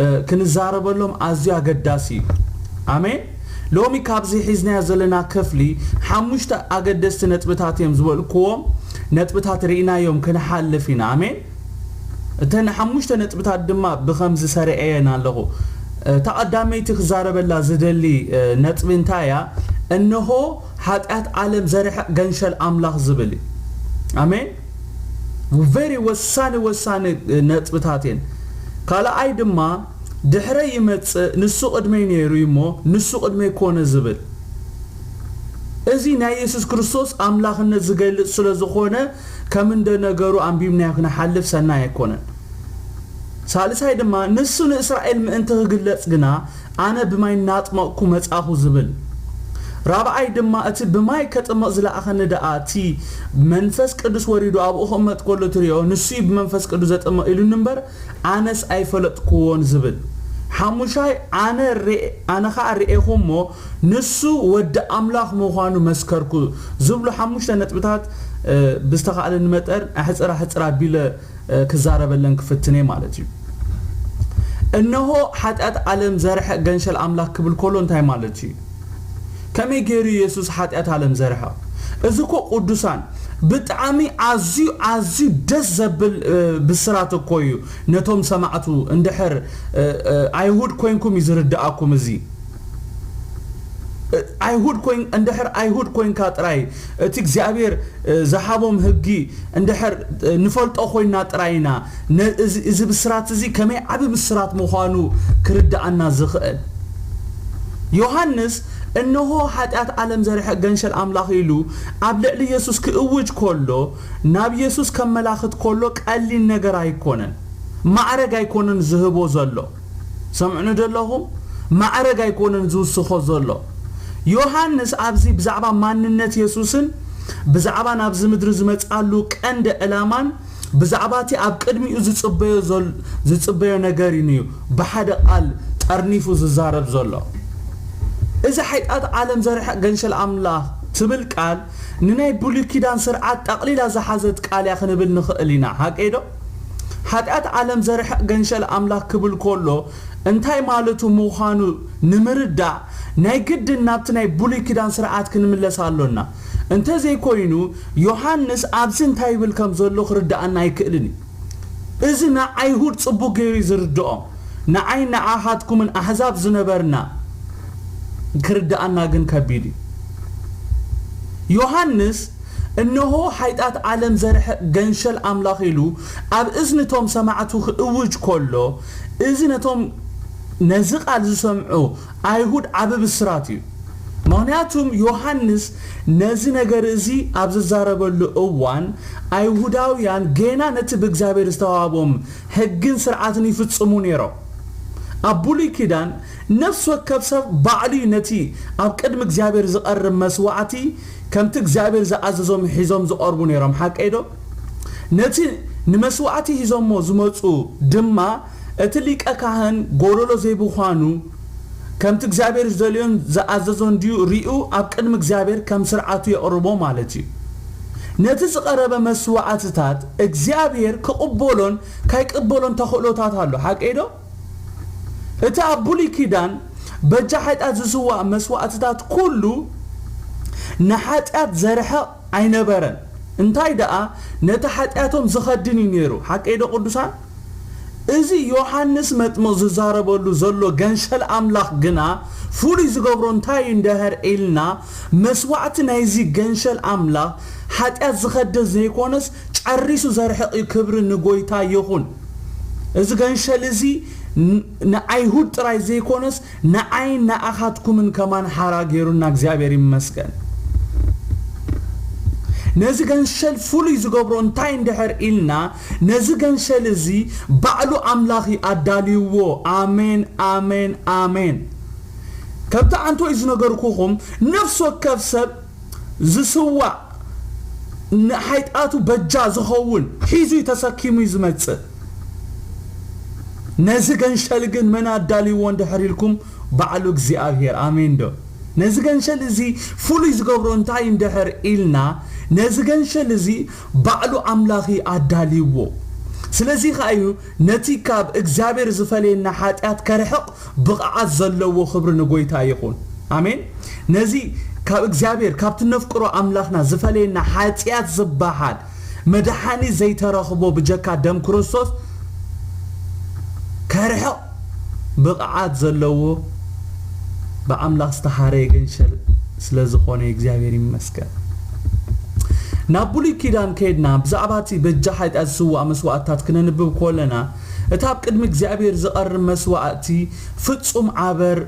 እ፣ ክንዛረበሎም ኣዝዩ ኣገዳሲ እዩ። ኣሜን። ሎሚ ካብዚ ሒዝናዮ ዘለና ክፍሊ ሓሙሽተ ኣገደስቲ ነጥብታት እዮም ዝበልክዎም ነጥብታት ርኢናዮም ክንሓልፍ ኢና። ኣሜን። እተን ሓሙሽተ ነጥብታት ድማ ብኸምዚ ሰሪዐየን ኣለኹ። እታ ቀዳመይቲ ክዛረበላ ዝደሊ፣ እ፣ ነጥቢ እንታይ እያ? እንሆ ሓጢኣት ዓለም ዘርሕቕ ገንሸል ኣምላኽ ዝብል እዩ። ኣሜን። ቨሪ ወሳኒ ወሳኒ፣ እ፣ ነጥብታት እየን። ካልኣይ ድማ ድሕረይ ይመጽእ፣ ንሱ ቅድመይ ነይሩ እዩ እሞ ንሱ ቅድመይ ኮነ ዝብል። እዚ ናይ የሱስ ክርስቶስ ኣምላኽነት ዝገልጽ ስለ ዝኾነ፣ ከም እንደ ነገሩ ኣንቢብናዮ ክንሓልፍ ሰናይ ኣይኮነን። ሳልሳይ ድማ፣ ንሱ ንእስራኤል ምእንቲ ክግለጽ ግና፣ ኣነ ብማይ እናጥመቕኩ መጻኹ ዝብል። ራብዓይ ድማ፣ እቲ ብማይ ከጥምቕ ዝለኣኸኒ ደኣ፣ እቲ መንፈስ ቅዱስ ወሪዱ ኣብኡ ክቕመጥ ከሎ ትርእዮ፣ ንሱ እዩ ብመንፈስ ቅዱስ ዘጥምቕ ኢሉኒ እምበር፣ ኣነስ ኣይፈለጥክዎን ዝብል። ሓሙሻይ፣ ኣነ ርኤ-፣ ኣነ ኸኣ ርኤኹ እሞ፣ ንሱ ወዲ ኣምላኽ ምዃኑ መስከርኩ ዝብሉ ሓሙሽተ ነጥብታት፣ እ፣ ብዝተኻእለኒ መጠን ኣሕጽር ኣሕጽር ኣቢለ፣ እ፣ ክዛረበለን ክፍትን እየ ማለት እዩ። እነሆ ሓጢኣት ዓለም ዘርሕቕ ገንሸል ኣምላኽ ክብል ከሎ እንታይ ማለት እዩ? ከመይ ገይሩ የሱስ ሓጢኣት ዓለም ዘርሕቕ? እዚ እኮ ቅዱሳን ብጣዕሚ ኣዝዩ፣ ኣዝዩ ደስ ዘብል፣ እ፣ ብስራት እኮ እዩ። ነቶም ሰማዕቱ እንድሕር፣ እ፣ እ፣ ኣይሁድ ኮይንኩም እዩ ዝርድኣኩም እዚ። እ፣ ኣይሁድ ኮይን-፣ እንድሕር ኣይሁድ ኮይንካ ጥራይ እቲ እግዚኣብሔር፣ እ፣ ዝሃቦም ህጊ እንድሕር፣ እ፣ ንፈልጦ ኮይንና ጥራይ ኢና ነ-፣ እዚ፣ እዚ ብስራት እዚ ከመይ ዓቢ ብስራት ምዃኑ ክርድኣና ዝኽእል። ዮሃንስ እነሆ ሓጢኣት ዓለም ዘርሕቕ ገንሸል ኣምላኽ ኢሉ ኣብ ልዕሊ የሱስ ክእውጅ ከሎ፣ ናብ የሱስ ከመላኽት ከሎ ቀሊል ነገር ኣይኮነን። ማዕረግ ኣይኮነን ዝህቦ ዘሎ። ሰምዕኑ ደለኹም? ማዕረግ ኣይኮነን ዝውስኾ ዘሎ። ዮሃንስ ኣብዚ ብዛዕባ ማንነት የሱስን ብዛዕባ ናብዚ ምድሪ ዝመጽኣሉ ቀንዲ ዕላማን ብዛዕባ እቲ ኣብ ቅድሚኡ ዝጽበዮ ዘል-፣ ዝጽበዮ ነገርን እዩ ብሓደ ቃል ጠርኒፉ ዝዛረብ ዘሎ። እዚ ሓጢኣት ዓለም ዘርሕቕ ገንሸል ኣምላኽ ትብል ቃል ንናይ ብሉይ ኪዳን ስርዓት ጠቕሊላ ዝሓዘት ቃል እያ ክንብል ንኽእል ኢና። ሓቀይ ዶ? ሓጢኣት ዓለም ዘርሕቕ ገንሸል ኣምላኽ ክብል ከሎ እንታይ ማለቱ ምዃኑ ንምርዳእ ናይ ግድን ናብቲ ናይ ብሉይ ኪዳን ስርዓት ክንምለስ ኣሎና። እንተዘይኮይኑ ዮሃንስ ኣብዚ እንታይ ይብል ከም ዘሎ ክርድኣና ኣይክእልን እዩ። እዚ ንኣይሁድ ጽቡቕ ገይሩ እዩ ዝርድኦም። ንዓይ ንዓኻትኩምን ኣሕዛብ ዝነበርና ክርድኣና ግን ከቢድ እዩ። ዮሃንስ እነሆ ሓጢኣት ዓለም ዘርሕቕ ገንሸል ኣምላኽ ኢሉ ኣብ እዝኒ እቶም ሰማዕቱ ክእውጅ ከሎ፣ እዚ ነቶም ነዚ ቃል ዝሰምዑ ኣይሁድ ዓቢ ብስራት እዩ። ምኽንያቱም ዮሃንስ ነዚ ነገር እዚ ኣብ ዝዛረበሉ እዋን ኣይሁዳውያን ገና ነቲ ብእግዚኣብሔር ዝተዋህቦም ሕግን ስርዓትን ይፍጽሙ ነይሮም። ኣብ ብሉይ ኪዳን ነፍሲ ወከፍ ሰብ ባዕሉ እዩ ነቲ ኣብ ቅድሚ እግዚኣብሔር ዝቐርብ መስዋዕቲ ከምቲ እግዚኣብሔር ዝኣዘዞም ሒዞም ዝቐርቡ ነይሮም። ሓቀይ ዶ? ነቲ ንመስዋዕቲ ሒዞሞ ዝመጹ ድማ እቲ ሊቀ ካህን ጎደሎ ዘይብዃኑ ከምቲ እግዚኣብሔር ዝደልዮን ዝኣዘዞን ድዩ ሪኡ ኣብ ቅድሚ እግዚኣብሔር ከም ስርዓቱ የቕርቦ ማለት እዩ። ነቲ ዝቐረበ መስዋዕትታት እግዚኣብሔር ክቕበሎን ካይቅበሎን ተኽእሎታት ኣሎ። ሓቀይ ዶ? እቲ ኣብ ብሉይ ኪዳን በጃ ሓጢኣት ዝስዋእ መስዋዕትታት ኩሉ ንሓጢኣት ዘርሕቕ ኣይነበረን። እንታይ ደኣ ነቲ ሓጢኣቶም ዝኸድን እዩ ነይሩ። ሓቀይ ዶ ቅዱሳን? እዚ ዮሃንስ መጥምቕ ዝዛረበሉ ዘሎ ገንሸል ኣምላኽ ግና ፍሉይ ዝገብሮ እንታይ እዩ እንድሕር ኢልና፣ መስዋዕቲ ናይዚ ገንሸል ኣምላኽ ሓጢኣት ዝኸድን ዘይኮነስ ጨሪሱ ዘርሕቕ እዩ። ክብሪ ንጎይታ ይኹን። እዚ ገንሸል እዚ ን-፣ ንኣይሁድ ጥራይ ዘይኮነስ ንዓይን ንኣኻትኩምን ከማን ሓራ ገይሩና እግዚኣብሔር ይመስገን። ነዚ ገንሸል ፍሉይ ዝገብሮ እንታይ እንድሕር ኢልና፣ ነዚ ገንሸል እዚ ባዕሉ ኣምላኽ እዩ ኣዳልይዎ። ኣሜን፣ ኣሜን፣ ኣሜን። ከምቲ ኣንቶይ ዝነገርኩኹም፣ ነፍሲ ወከፍ ሰብ ዝስዋእ ንሓጢኣቱ በጃ ዝኸውን ሒዙ እዩ ተሰኪሙ እዩ ዝመጽእ። ነዚ ገንሸል ግን መን ኣዳልይዎ እንድሕር ኢልኩም፣ ባዕሉ እግዚኣብሔር። ኣሜን ዶ? ነዚ ገንሸል እዚ ፍሉይ ዝገብሮ እንታይ እንድሕር ኢልና፣ ነዚ ገንሸል እዚ ባዕሉ ኣምላኽ እዩ ኣዳልይዎ። ስለዚ ኸኣ እዩ ነቲ ካብ እግዚኣብሔር ዝፈለየና ሓጢኣት ከርሕቕ ብቕዓት ዘለዎ። ክብሪ ንጎይታ ይኹን። ኣሜን። ነዚ ካብ እግዚኣብሔር፣ ካብቲ ነፍቅሮ ኣምላኽና ዝፈለየና ሓጢኣት ዝበሃል መድሓኒ ዘይተረኽቦ ብጀካ ደም ክርስቶስ ከርሕቕ ብቕዓት ዘለዎ ብኣምላኽ ዝተሓረየ ገንሸል ስለ ዝኾነ እግዚኣብሔር ይመስገን። ናብ ብሉይ ኪዳን ከይድና ብዛዕባ እቲ በጃ ሓጢኣት ዝስዋእ መስዋዕትታት ክነንብብ ከለና፣ እቲ ኣብ ቅድሚ እግዚኣብሔር ዝቐርብ መስዋዕቲ ፍጹም ኣበር፣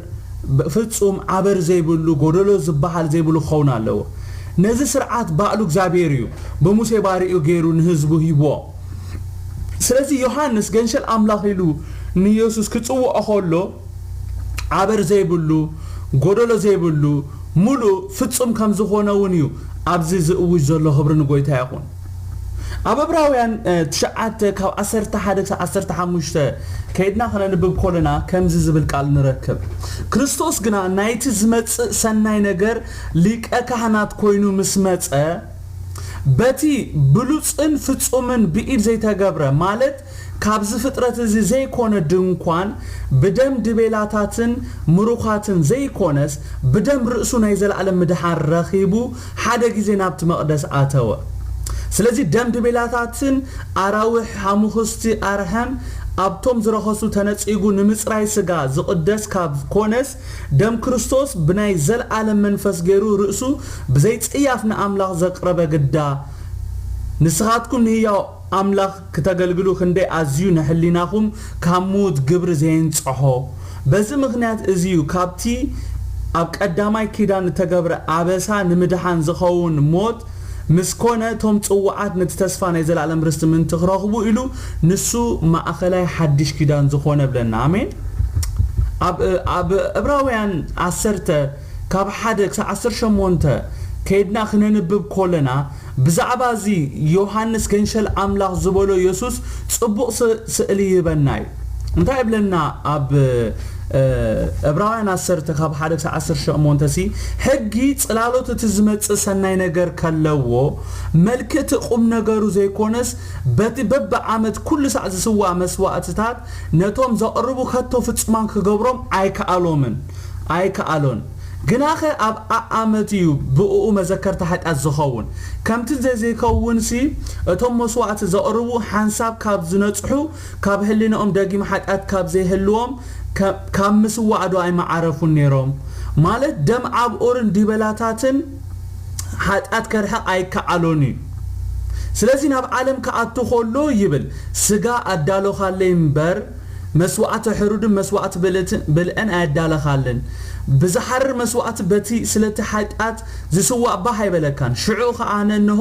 ፍጹም ኣበር ዘይብሉ፣ ጎደሎ ዝበሃል ዘይብሉ ክኸውን ኣለዎ። ነዚ ስርዓት ባዕሉ እግዚኣብሔር እዩ ብሙሴ ባሪኡ ገይሩ ንህዝቡ ሂብዎ። ስለዚ ዮሃንስ ገንሸል ኣምላኽ ኢሉ ንየሱስ ክጽውዖ ከሎ፣ ኣበር ዘይብሉ፣ ጎደሎ ዘይብሉ፣ ምሉእ ፍጹም ከም ዝኾነ እውን እዩ ኣብዚ ዝእውጅ ዘሎ። ክብሪ ንጎይታ ይኹን። ኣብ ዕብራውያን፣ እ፣ ትሽዓተ ካብ ዓሰርተ ሓደ ክሳብ ዓሰርተ ሓሙሽተ ከይድና ክነንብብ ከለና ከምዚ ዝብል ቃል ንረክብ። ክርስቶስ ግና ናይቲ ዝመጽእ ሰናይ ነገር ሊቀ ካህናት ኮይኑ ምስ መጸ፣ በቲ ብሉጽን ፍጹምን ብኢድ ዘይተገብረ፣ ማለት ካብዚ ፍጥረት እዚ ዘይኮነ ድንኳን፣ ብደም ድቤላታትን ምሩኻትን ዘይኮነስ፣ ብደም ርእሱ ናይ ዘለኣለም ምድሓን ረኺቡ፣ ሓደ ግዜ ናብቲ መቕደስ ኣተወ። ስለዚ ደም ድቤላታትን ኣራዊሕ ሓሙኽስቲ ኣርሐም ኣብቶም ዝረኸሱ ተነጺጉ ንምጽራይ ስጋ ዝቕደስ ካብ ኮነስ፣ ደም ክርስቶስ ብናይ ዘለኣለም መንፈስ ገይሩ ርእሱ ብዘይጽያፍ ንኣምላኽ ዘቕረበ ግዳ። ንስኻትኩም ንህያው ኣምላኽ ክተገልግሉ ክንደይ ኣዝዩ ንሕሊናኹም ካብ ምዉት ግብሪ ዘየንጽሖ። በዚ ምኽንያት እዚ እዩ ካብቲ ኣብ ቀዳማይ ኪዳን እተገብረ ኣበሳ ንምድሓን ዝኸውን ሞት ምስ ኮነ፣ እቶም ጽዉዓት ነቲ ተስፋ ናይ ዘለኣለም ርስቲ ምእንቲ ክረኽቡ ኢሉ፣ ንሱ ማእከላይ ሓድሽ ኪዳን ዝኾነ ብለና። ኣሜን። ኣብ፣ ኣብ ዕብራውያን ዓሰርተ ካብ ሓደ ክሳብ ዓሰርተ ሸሞንተ ከይድና ክነንብብ ከለና፣ ብዛዕባ እዚ ዮሃንስ ገንሸል ኣምላኽ ዝበሎ የሱስ ጽቡቕ ስ-፣ ስእሊ ይህበና እዩ። እንታይ ይብለና ኣብ፣ እ፣ ዕብራውያን ዓሰርተ ካብ ሓደ ክሳብ ዓሰርተ ሸሞንተ ሲ፣ ሕጊ ጽላሎት እቲ ዝመጽእ ሰናይ ነገር ከለዎ፣ መልክእ እቲ ቁም ነገሩ ዘይኮነስ፣ በቲ በብዓመት ኩሉ ሳዕ ዝስዋእ መስዋእትታት ነቶም ዘቕርቡ ከቶ ፍጹማን ክገብሮም ኣይከኣሎምን፣ ኣይከኣሎን። ግናኸ ኣብ ኣኣመት እዩ ብእኡ መዘከርታ ሓጢኣት ዝኸውን። ከምቲ ዘይከውንሲ፣ እቶም መስዋእቲ ዘቕርቡ ሓንሳብ ካብ ዝነጽሑ፣ ካብ ህሊናኦም ደጊም ሓጢኣት ካብ ዘይህልዎም፣ ከ-፣ ካብ ምስዋእ ዶ ኣይመዓረፉን ነይሮም? ማለት ደም ኣብ ኡርን ዲበላታትን ሓጢኣት ከርሕቕ ኣይከኣሎን እዩ። ስለዚ ናብ ዓለም ክኣቱ ከሎ ይብል፣ ስጋ ኣዳሎኻለይ እምበር፣ መስዋእቲ ሕሩድን መስዋእቲ ብልእት-፣ ብልዕን ኣየዳለኻልን። ብዝሓርር መስዋእቲ በቲ ስለቲ ሓጢኣት ዝስዋእ ባህ ኣይበለካን። ሽዑ ኸኣ ኣነ እንሆ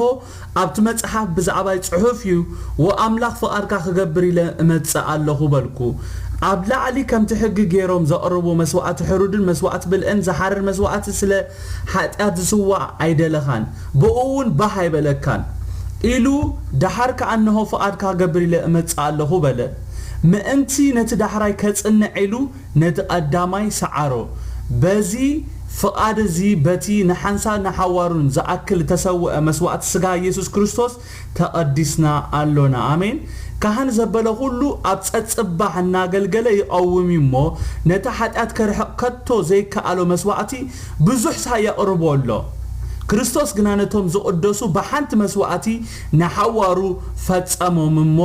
ኣብቲ መጽሓፍ ብዛዕባይ ጽሑፍ እዩ፣ ወኣምላኽ ፍቓድካ ክገብር ኢለ እመጽእ ኣለኹ በልኩ። ኣብ ላዕሊ ከምቲ ሕጊ ገይሮም ዘቕርቡ መስዋእቲ ሕሩድን መስዋእቲ ብልዕን ዝሓርር መስዋእቲ ስለ ሓጢኣት ዝስዋእ ኣይደለኻን፣ ብእኡ እውን ባህ ኣይበለካን ኢሉ፣ ደሓር ከኣ እንሆ ፍቓድካ ክገብር ኢለ እመጽእ ኣለኹ በለ። ምእንቲ ነቲ ዳሕራይ ከጽንዕ ኢሉ ነቲ ቀዳማይ ሰዓሮ። በዚ ፍቓድ እዚ በቲ ንሓንሳብ ንሓዋሩን ዝኣክል እተሰውአ መስዋእቲ ስጋ ኢየሱስ ክርስቶስ ተቐዲስና ኣሎና። ኣሜን። ካህን ዘበለ ኩሉ ኣብ ጸጽባሕ እናገልገለ ይቐውም እዩ እሞ፣ ነቲ ሓጢኣት ከርሕቕ ከቶ ዘይከኣሎ መስዋእቲ ብዙሕ ሳዕ የቕርቦ ኣሎ። ክርስቶስ ግና ነቶም ዝቕደሱ ብሓንቲ መስዋእቲ ንሓዋሩ ፈጸሞም እሞ፣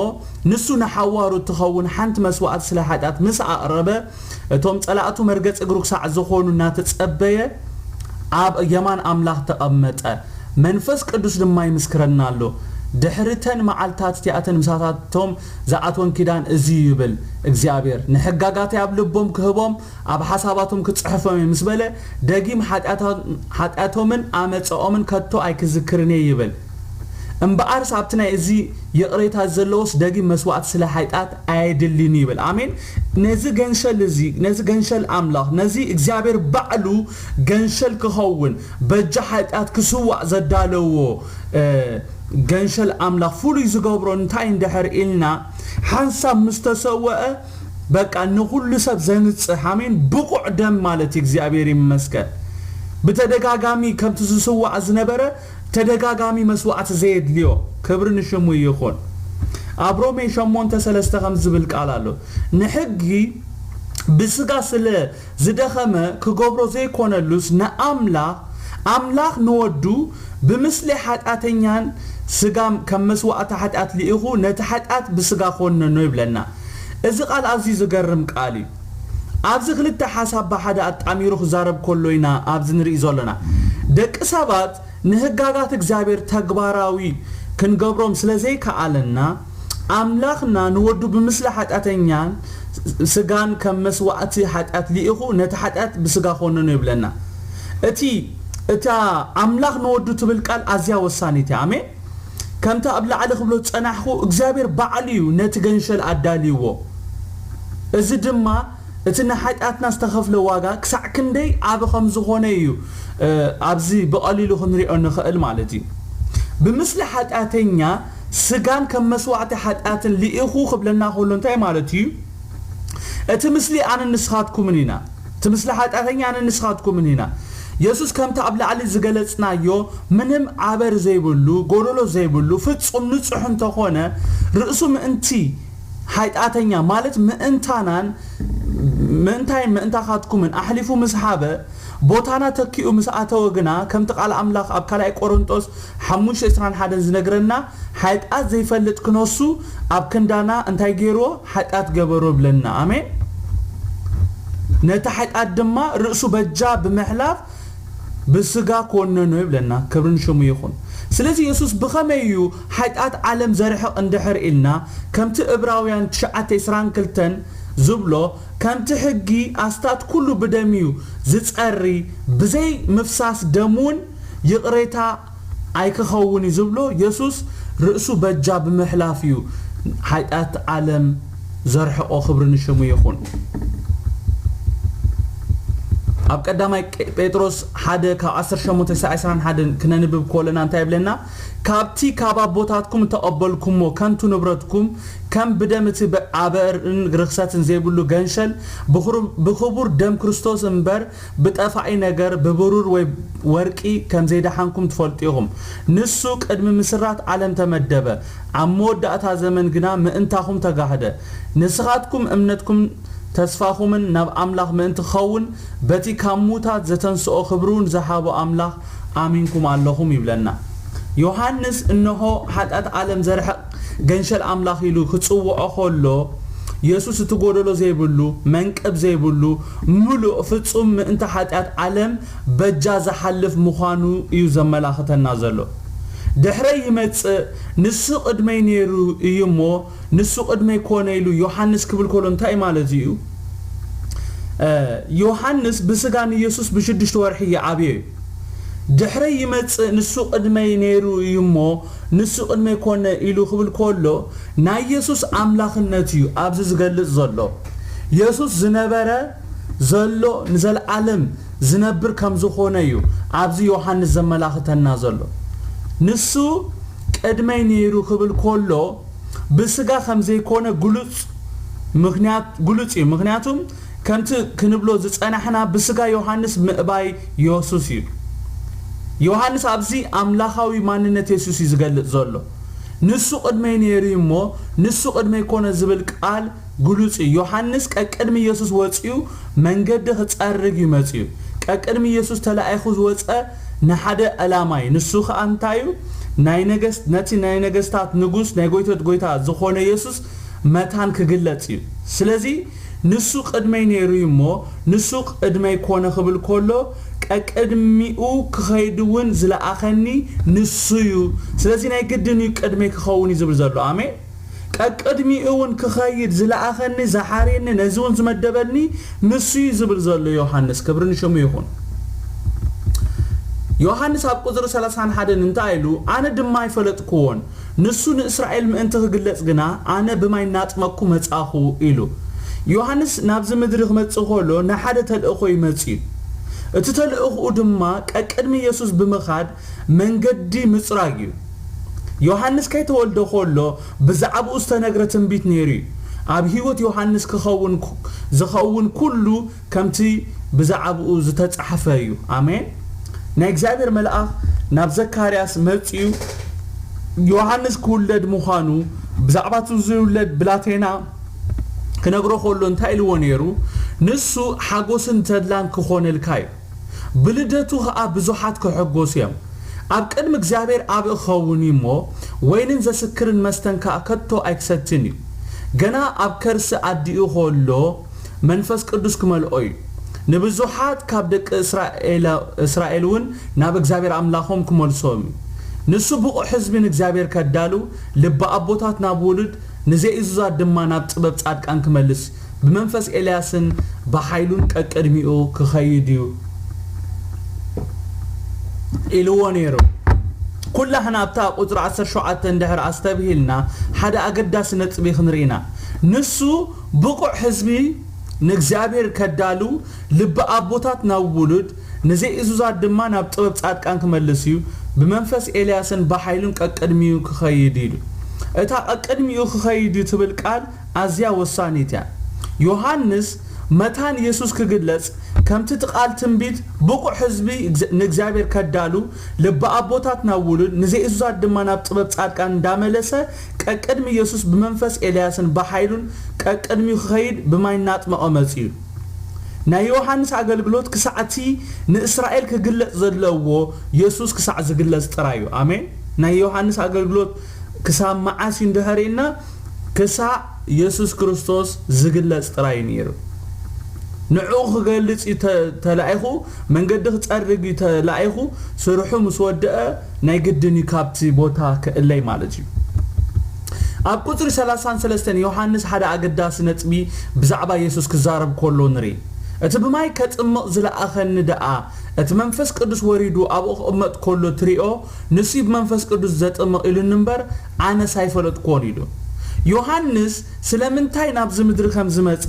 ንሱ ንሓዋሩ እትኸውን ሓንቲ መስዋእቲ ስለ ሓጢኣት ምስ ኣቕረበ፣ እቶም ጸላእቱ መርገጺ እግሩ ክሳዕ ዝኾኑ እናተጸበየ ኣብ የማን ኣምላኽ ተቐመጠ። መንፈስ ቅዱስ ድማ ይምስክረና ኣሎ። ድሕሪ እተን መዓልታት እቲኣተን ምሳታቶም ዝኣትወን ኪዳን እዚ እዩ ይብል እግዚኣብሔር። ንሕጋጋተይ ኣብ ልቦም ክህቦም ኣብ ሓሳባቶም ክጽሕፎም እየ ምስ በለ፣ ደጊም ሓጢኣታ-፣ ሓጢኣቶምን ኣመጻኦምን ከቶ ኣይክዝክርን እየ ይብል። እምበኣርስ ኣብቲ ናይ እዚ ይቕሬታ ዘለዎስ ደጊም መስዋእቲ ስለ ሓጢኣት ኣየድልን እዩ ይብል። ኣሜን። ነዚ ገንሸል እዚ፣ ነዚ ገንሸል ኣምላኽ፣ ነዚ እግዚኣብሔር ባዕሉ ገንሸል ክኸውን፣ በጃ ሓጢኣት ክስዋእ ዘዳለዎ፣ እ፣ ገንሸል ኣምላኽ ፍሉይ ዝገብሮ እንታይ እንድሕር ኢልና፣ ሓንሳብ ምስ ተሰወአ፣ በቃ ንኹሉ ሰብ ዘንጽህ፣ ኣሜን፣ ብቑዕ ደም ማለት እዩ። እግዚኣብሔር ይመስገን። ብተደጋጋሚ ከምቲ ዝስዋእ ዝነበረ ተደጋጋሚ መስዋዕቲ ዘየድልዮ፣ ክብሪ ንሽሙ ይኹን። ኣብ ሮሜ ሸሞንተ ሰለስተ ከም ዝብል ቃል ኣሎ፣ ንሕጊ ብስጋ ስለ ዝደኸመ ክገብሮ ዘይኮነሉስ፣ ንኣምላኽ፣ ኣምላኽ ንወዱ ብምስሊ ሓጢኣተኛን ስጋም ከም መስዋእቲ ሓጢኣት ልኢኹ ነቲ ሓጢኣት ብስጋ ኮነኖ ይብለና። እዚ ቃል ኣዝዩ ዝገርም ቃል እዩ። ኣብዚ ክልተ ሓሳብ ብሓደ ኣጣሚሩ ክዛረብ ከሎ ኢና ኣብዚ ንርኢ ዘሎና። ደቂ ሰባት ንህጋጋት እግዚኣብሔር ተግባራዊ ክንገብሮም ስለ ዘይከኣለና፣ ኣምላኽና ንወዱ ብምስሊ ሓጢኣተኛን ስጋን ከም መስዋእቲ ሓጢኣት ልኢኹ ነቲ ሓጢኣት ብስጋ ኮነኖ ይብለና። እቲ፣ እታ ኣምላኽ ንወዱ ትብል ቃል ኣዝያ ወሳኒት እያ። ኣሜን። ከምቲ ኣብ ላዕሊ ክብሎ ዝጸናሕኩ፣ እግዚኣብሔር ባዕሉ እዩ ነቲ ገንሸል ኣዳልይዎ። እዚ ድማ እቲ ንሓጢኣትና ዝተኸፍለ ዋጋ ክሳዕ ክንደይ ዓቢ ከም ዝኾነ እዩ፣ እ፣ ኣብዚ ብቐሊሉ ክንሪኦ ንኽእል ማለት እዩ። ብምስሊ ሓጢኣተኛ ስጋን ከም መስዋዕቲ ሓጢኣትን ልኢኹ ክብለና ከሎ እንታይ ማለት እዩ? እቲ ምስሊ ኣነን ንስኻትኩምን ኢና። እቲ ምስሊ ሓጢኣተኛ ኣነን ንስኻትኩምን ኢና። የሱስ ከምቲ ኣብ ላዕሊ ዝገለጽናዮ ምንም ዓበር ዘይብሉ፣ ጎደሎ ዘይብሉ፣ ፍጹም ንጹሕ እንተኾነ፣ ርእሱ ምእንቲ ሓጢኣተኛ ማለት ምእንታናን ምእንታይን ምእንታኻትኩምን ኣሕሊፉ ምስ ሃበ፣ ቦታና ተኪኡ ምስ ኣተወ ግና፣ ከምቲ ቃል ኣምላኽ ኣብ ካልኣይ ቆሮንጦስ ሓሙሽተ ዕስራን ሓደን ዝነግረና፣ ሓጢኣት ዘይፈልጥ ክነሱ ኣብ ክንዳና እንታይ ገይርዎ? ሓጢኣት ገበሮ ይብለና። ኣሜን። ነቲ ሓጢኣት ድማ ርእሱ በጃ ብምሕላፍ ብስጋ ኮነኖ ይብለና። ክብሪ ንሽሙ ይኹን። ስለዚ የሱስ ብኸመይ እዩ ሓጢኣት ዓለም ዘርሕቕ እንድሕር ኢልና፣ ከምቲ ዕብራውያን ትሽዓተ ዕስራን ክልተን ዝብሎ፣ ከምቲ ሕጊ ኣስታት ኩሉ ብደም እዩ ዝጸሪ፣ ብዘይ ምፍሳስ ደም እውን ይቕሬታ ኣይክኸውን እዩ ዝብሎ፣ የሱስ ርእሱ በጃ ብምሕላፍ እዩ ሓጢኣት ዓለም ዘርሕቆ። ክብሪ ንሽሙ ይኹን። ኣብ ቀዳማይ ጴጥሮስ ሓደ ካብ ዓሰርተ ሸሞንተ ክሳብ ዕስራን ሓደን ክነንብብ ከለና እንታይ ይብለና? ካብቲ ካብ ኣቦታትኩም እተቐበልኩሞ ከንቱ ንብረትኩም ከም ብደም እቲ በ-፣ ኣበርን ርኽሰትን ዘይብሉ ገንሸል ብኽሩ-፣ ብኽቡር ደም ክርስቶስ እምበር ብጠፋኢ ነገር ብብሩር ወይ ወርቂ ከም ዘይደሓንኩም ትፈልጡ ኢኹም። ንሱ ቅድሚ ምስራት ዓለም ተመደበ፣ ኣብ መወዳእታ ዘመን ግና ምእንታኹም ተጋህደ። ንስኻትኩም እምነትኩም ተስፋኹምን ናብ ኣምላኽ ምእንቲ ክኸውን በቲ ካብ ምዉታት ዘተንስኦ ክብሪ እውን ዝሃቦ ኣምላኽ ኣሚንኩም ኣለኹም ይብለና። ዮሃንስ እንሆ ሓጢኣት ዓለም ዘርሕቕ ገንሸል ኣምላኽ ኢሉ ክጽውዖ ከሎ፣ የሱስ እቲ ጎደሎ ዘይብሉ፣ መንቅብ ዘይብሉ፣ ምሉእ፣ ፍጹም፣ ምእንቲ ሓጢኣት ዓለም በጃ ዝሓልፍ ምዃኑ እዩ ዘመላኽተና ዘሎ። ድሕረይ ይመጽእ፣ ንሱ ቅድመይ ነይሩ እዩ እሞ፣ ንሱ ቅድመይ ኮነ ኢሉ ዮሃንስ ክብል ከሎ እንታይ ማለት እዩ? እ፣ ዮሃንስ ብስጋ ንየሱስ ብሽዱሽተ ወርሒ ይዓብዮ እዩ። ድሕረይ ይመጽእ፣ ንሱ ቅድመይ ነይሩ እዩ እሞ፣ ንሱ ቅድመይ ኮነ ኢሉ ክብል ከሎ፣ ናይ የሱስ ኣምላኽነት እዩ ኣብዚ ዝገልጽ ዘሎ። የሱስ ዝነበረ፣ ዘሎ፣ ንዘለኣለም ዝነብር ከም ዝኾነ እዩ ኣብዚ ዮሃንስ ዘመላኽተና ዘሎ። ንሱ ቅድመይ ነይሩ ክብል ከሎ፣ ብስጋ ከም ዘይኮነ ግሉጽ ምኽንያት፣ ግሉጽ እዩ። ምኽንያቱም ከምቲ ክንብሎ ዝጸናሕና ብስጋ ዮሃንስ ምእባይ የሱስ እዩ። ዮሃንስ ኣብዚ ኣምላኻዊ ማንነት የሱስ እዩ ዝገልጽ ዘሎ። ንሱ ቅድመይ ነይሩ እዩ እሞ፣ ንሱ ቅድመይ ኮነ ዝብል ቃል ግሉጽ እዩ። ዮሃንስ ቀቅድሚ የሱስ ወጺኡ መንገዲ ክጸርግ እዩ መጺኡ። ቀቅድሚ የሱስ ተላኢኹ ዝወጸ ንሓደ ዕላማ እዩ። ንሱ ኸኣ እንታይ እዩ? ናይ ነገስ-፣ ነቲ ናይ ነገስታት ንጉስ፣ ናይ ጎይቶት ጎይታ ዝኾነ የሱስ መታን ክግለጽ እዩ። ስለዚ ንሱ ቅድመይ ነይሩ እዩ እሞ፣ ንሱ ቅድመይ ኮነ ክብል ከሎ፣ ቀቅድሚኡ ክኸይድ እውን ዝለኣኸኒ ንሱ እዩ። ስለዚ ናይ ግድን እዩ ቅድመይ ክኸውን እዩ ዝብል ዘሎ። ኣሜን። ቀቅድሚኡ እውን ክኸይድ ዝለኣኸኒ፣ ዝሓርየኒ፣ ነዚ እውን ዝመደበኒ ንሱ እዩ ዝብል ዘሎ ዮሃንስ። ክብሪ ንሽሙ ይኹን። ዮሃንስ ኣብ ቁጽሪ ሰላሳን ሓደን እንታይ ኢሉ? ኣነ ድማ ኣይፈለጥኩዎን፣ ንሱ ንእስራኤል ምእንቲ ክግለጽ ግና ኣነ ብማይ እናጥመቅኩ መጻኹ ኢሉ። ዮሃንስ ናብዚ ምድሪ ክመጽእ ከሎ ንሓደ ተልእኾ እዩ መጺኡ። እቲ ተልእኾኡ ድማ ቀቅድሚ የሱስ ብምኻድ መንገዲ ምጽራግ እዩ። ዮሃንስ ከይተወልደ ከሎ ብዛዕባኡ ዝተነግረ ትንቢት ነይሩ እዩ። ኣብ ህይወት ዮሃንስ ክኸውን ኩ-፣ ዝኸውን ኩሉ ከምቲ ብዛዕባኡ ዝተጻሕፈ እዩ። ኣሜን። ናይ እግዚኣብሔር መልኣኽ ናብ ዘካርያስ መጺኡ፣ ዮሃንስ ክውለድ ምዃኑ፣ ብዛዕባ እቲ ዝውለድ ብላቴና ክነግሮ ከሎ እንታይ ኢልዎ ነይሩ? ንሱ ሓጎስን ተድላን ክኾነልካ እዩ። ብልደቱ ኸኣ ብዙሓት ክሕጎሱ እዮም። ኣብ ቅድሚ እግዚኣብሔር ኣብ እኸውን እዩ እሞ፣ ወይንን ዘስክርን መስተን ከኣ ከቶ ኣይክሰትን እዩ። ገና ኣብ ከርሲ ኣዲኡ ከሎ መንፈስ ቅዱስ ክመልኦ እዩ። ንብዙሓት ካብ ደቂ እስራኤል፣ እስራኤል እውን ናብ እግዚኣብሔር ኣምላኾም ክመልሶም እዩ። ንሱ ብቑዕ ህዝቢ ንእግዚኣብሔር ከዳሉ፣ ልቢ ኣቦታት ናብ ውሉድ፣ ንዘይእዙዛት ድማ ናብ ጥበብ ጻድቃን ክመልስ፣ ብመንፈስ ኤልያስን ብሓይሉን ቀቅድሚኡ ክኸይድ እዩ ኢልዎ ነይሩ። ኩላህና ኣብታ ቁጽሪ ዓሰርተ ሸውዓተ እንድሕር ኣስተብሂልና፣ ሓደ ኣገዳሲ ነጥቢ ክንርኢ ኢና። ንሱ ብቑዕ ህዝቢ ንእግዚኣብሔር ከዳሉ፣ ልቢ ኣቦታት ናብ ውሉድ፣ ንዘይእዙዛት ድማ ናብ ጥበብ ጻድቃን ክመልስ እዩ። ብመንፈስ ኤልያስን ብሓይሉን ቀቅድሚኡ ክኸይድ ኢሉ። እታ ቀቅድሚኡ ክኸይድ እዩ ትብል ቃል ኣዝያ ወሳኒት እያ። ዮሃንስ መታን የሱስ ክግለጽ፣ ከምቲ እቲ ቃል ትንቢት፣ ብቑዕ ህዝቢ ንእግዝ-፣ ንእግዚኣብሔር ከዳሉ፣ ልቢ ኣቦታት ናብ ውሉድ፣ ንዘይእዙዛት ድማ ናብ ጥበብ ጻድቃን እንዳመለሰ፣ ቀቅድሚ የሱስ ብመንፈስ ኤልያስን ብሓይሉን ቀቅድሚኡ ክኸይድ ብማይ እናጥመቐ መጺኡ። ናይ ዮሃንስ ኣገልግሎት ክሳዕ እቲ ንእስራኤል ክግለጽ ዘለዎ የሱስ ክሳዕ ዝግለጽ ጥራይ እዩ። ኣሜን። ናይ ዮሃንስ ኣገልግሎት ክሳብ መዓስ እዩ እንድሕር ኢልና፣ ክሳዕ የሱስ ክርስቶስ ዝግለጽ ጥራይ እዩ ነይሩ። ንዕኡ ክገልጽ እዩ ተ-፣ ተላኢኹ፣ መንገዲ ክጸርግ እዩ ተላኢኹ፣ ስርሑ ምስ ወደአ ናይ ግድን እዩ ካብቲ ቦታ ክእለይ ማለት እዩ። ኣብ ቁጽሪ ሰላሳን ሰለስተን ዮሃንስ ሓደ ኣገዳሲ ነጥቢ ብዛዕባ የሱስ ክዛረብ ከሎ ንርኢ። "እቲ ብማይ ከጥምቕ ዝለኣኸኒ ደኣ፣ እቲ መንፈስ ቅዱስ ወሪዱ ኣብኡ ክቕመጥ ከሎ ትሪኦ፣ ንሱ እዩ ብመንፈስ ቅዱስ ዘጥምቕ" ኢሉኒ እምበር፣ ኣነስ ኣይፈለጥኩዎን ኢሉ። ዮሃንስ ስለምንታይ ናብዚ ምድሪ ከም ዝመጸ፣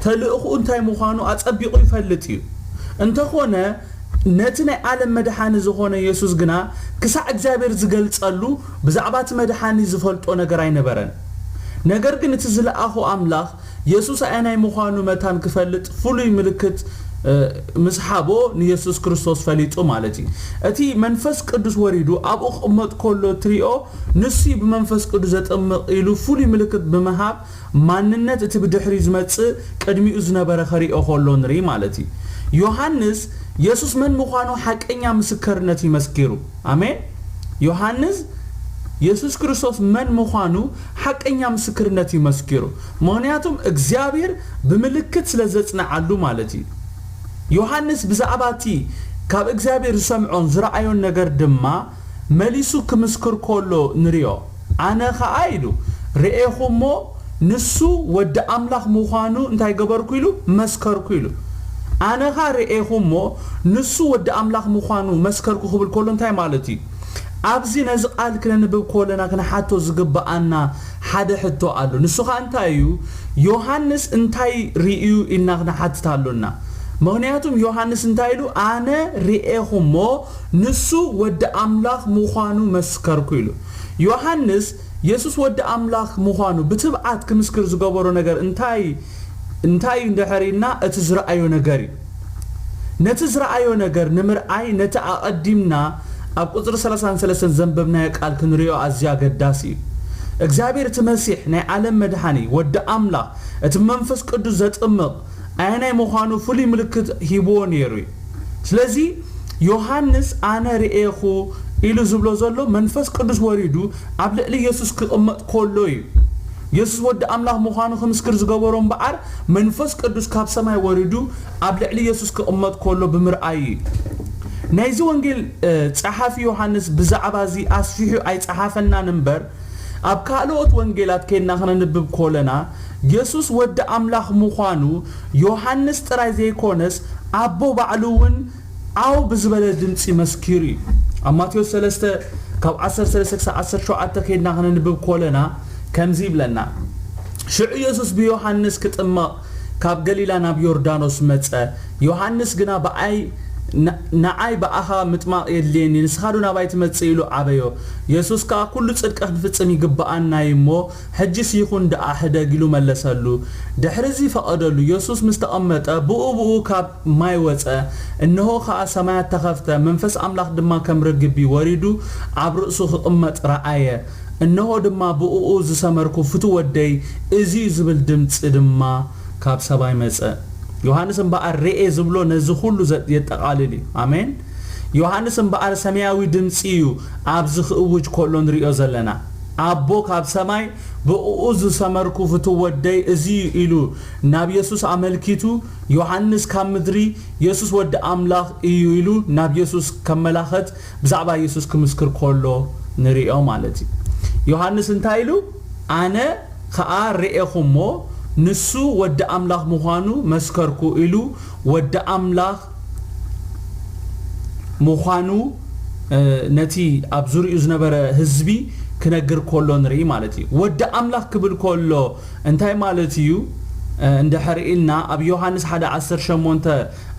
ተልእኾኡ እንታይ ምዃኑ ኣጸቢቑ ይፈልጥ እዩ። እንተኾነ፣ ነቲ ናይ ዓለም መድሓኒ ዝኾነ የሱስ ግና ክሳዕ እግዚኣብሔር ዝገልጸሉ ብዛዕባ እቲ መድሓኒ ዝፈልጦ ነገር ኣይነበረን። ነገር ግን እቲ ዝለኣኾ ኣምላኽ የሱስ ኣየናይ ምዃኑ መታን ክፈልጥ ፍሉይ ምልክት፣ እ፣ ምስ ሓቦ ንየሱስ ክርስቶስ ፈሊጡ ማለት እዩ። እቲ መንፈስ ቅዱስ ወሪዱ ኣብኡ ክቕመጥ ከሎ ትሪኦ፣ ንሱ እዩ ብመንፈስ ቅዱስ ዘጥምቕ ኢሉ ፍሉይ ምልክት ብምሃብ ማንነት እቲ ብድሕሪኡ ዝመጽእ ቅድሚኡ ዝነበረ ከሪኦ ከሎ ንርኢ ማለት እዩ። ዮሃንስ የሱስ መን ምዃኑ ሓቀኛ ምስክርነት እዩ መስኪሩ። ኣሜን። ዮሃንስ የሱስ ክርስቶስ መን ምዃኑ ሓቀኛ ምስክርነት እዩ መስኪሩ። ምኽንያቱም እግዚኣብሔር ብምልክት ስለ ዘጽንዓሉ ማለት እዩ። ዮሃንስ ብዛዕባ እቲ ካብ እግዚኣብሔር ዝሰምዖን ዝረኣዮን ነገር ድማ መሊሱ ክምስክር ከሎ ንሪኦ። ኣነ ኸኣ ኢሉ ርኤኹ እሞ ንሱ ወዲ ኣምላኽ ምዃኑ እንታይ ገበርኩ ኢሉ መስከርኩ ኢሉ። ኣነ ኸኣ ርኤኹ እሞ ንሱ ወዲ ኣምላኽ ምዃኑ መስከርኩ ክብል ከሎ እንታይ ማለት እዩ? ኣብዚ ነዚ ቃል ክነንብብ ከለና ክንሓቶ ዝግብኣና ሓደ ሕቶ ኣሎ። ንሱ ኸኣ እንታይ እዩ? ዮሃንስ እንታይ ርእዩ ኢልና ክንሓትት ኣሎና። ምኽንያቱም ዮሃንስ እንታይ ኢሉ? ኣነ ርኤኹ እሞ ንሱ ወዲ ኣምላኽ ምዃኑ መስከርኩ ኢሉ። ዮሃንስ የሱስ ወዲ ኣምላኽ ምዃኑ ብትብዓት ክምስክር ዝገበሮ ነገር እንታይ፣ እንታይ እዩ እንድሕር ኢልና፣ እቲ ዝረኣዮ ነገር እዩ። ነቲ ዝረኣዮ ነገር ንምርኣይ ነቲ ኣቐዲምና ኣብ ቁጽሪ ሰላሳን ሰለስተን ዘንበብናዮ ቃል ክንሪኦ ኣዝዩ ኣገዳሲ እዩ። እግዚኣብሔር እቲ መሲሕ ናይ ዓለም መድሓኒ፣ ወዲ ኣምላኽ፣ እቲ መንፈስ ቅዱስ ዘጥምቕ ኣየናይ ምዃኑ ፍሉይ ምልክት ሂብዎ ነይሩ እዩ። ስለዚ ዮሃንስ ኣነ ርኤኹ ኢሉ ዝብሎ ዘሎ መንፈስ ቅዱስ ወሪዱ ኣብ ልዕሊ የሱስ ክቕመጥ ከሎ እዩ። የሱስ ወዲ ኣምላኽ ምዃኑ ክምስክር ዝገበሮ እምበኣር መንፈስ ቅዱስ ካብ ሰማይ ወሪዱ ኣብ ልዕሊ የሱስ ክቕመጥ ከሎ ብምርኣይ እዩ። ናይዚ ወንጌል፣ እ፣ ጸሓፊ ዮሃንስ ብዛዕባ እዚ ኣስፊሑ ኣይጸሓፈናን እምበር፣ ኣብ ካልኦት ወንጌላት ኬድና ክነንብብ ከለና፣ የሱስ ወዲ ኣምላኽ ምዃኑ ዮሃንስ ጥራይ ዘይኮነስ፣ ኣቦ ባዕሉ እውን ዓው ብዝበለ ድምጺ መስኪሩ እዩ። ኣብ ማቴዎስ ሰለስተ ካብ ዓሰርተ ሰለስተ ክሳብ ዓሰርተ ሸውዓተ ኬድና ክነንብብ ከለና ከምዚ ይብለና፣ ሽዑ የሱስ ብዮሃንስ ክጥመቕ ካብ ገሊላ ናብ ዮርዳኖስ መጸ። ዮሃንስ ግና ብኣይ፣ ን-፣ ንዓይ ብኣኻ ምጥማቕ የድልየኒ፣ ንስኻ ዶ ናባይ ትመጽእ? ኢሉ ዓበዮ። የሱስ ከኣ፣ ኩሉ ጽድቂ ክንፍጽም ይግብኣና እዩ እሞ፣ ሕጂስ ይኹን ደኣ፣ ሕደግ፣ ኢሉ መለሰሉ። ድሕሪ እዚ ፈቐደሉ። የሱስ ምስ ተቐመጠ፣ ብኡ ብኡ ካብ ማይ ወጸ። እንሆ ኸኣ ሰማያት ተኸፍተ፣ መንፈስ ኣምላኽ ድማ ከም ርግቢ ወሪዱ ኣብ ርእሱ ክቕመጥ ረኣየ። እንሆ ድማ ብእኡ ዝሰመርኩ ፍቱው ወደይ እዚ እዩ ዝብል ድምጺ ድማ ካብ ሰማይ መጸ። ዮሃንስ እምበኣር ርኤ ዝብሎ ነዚ ኩሉ ዘ-፣ የጠቓልል እዩ። ኣሜን። ዮሃንስ እምበኣር ሰማያዊ ድምጺ እዩ ኣብዚ ክእውጅ ከሎ ንሪኦ ዘለና። ኣቦ ካብ ሰማይ ብእኡ ዝሰመርኩ ፍቱው ወደይ እዚ እዩ ኢሉ ናብ የሱስ ኣመልኪቱ፣ ዮሃንስ ካብ ምድሪ የሱስ ወዲ ኣምላኽ እዩ ኢሉ ናብ የሱስ ከመላኸት ብዛዕባ የሱስ ክምስክር ከሎ ንሪኦ ማለት እዩ። ዮሃንስ እንታይ ኢሉ? ኣነ ኸኣ ርኤኹ እሞ ንሱ ወዲ ኣምላኽ ምዃኑ መስከርኩ ኢሉ ወዲ ኣምላኽ ምዃኑ፣ እ፣ ነቲ ኣብ ዙርያኡ ዝነበረ ህዝቢ ክነግር ከሎ ንርኢ ማለት እዩ። ወዲ ኣምላኽ ክብል ከሎ እንታይ ማለት እዩ? እ፣ እንድሕር ኢልና ኣብ ዮሃንስ ሓደ ዓሰርተ ሸሞንተ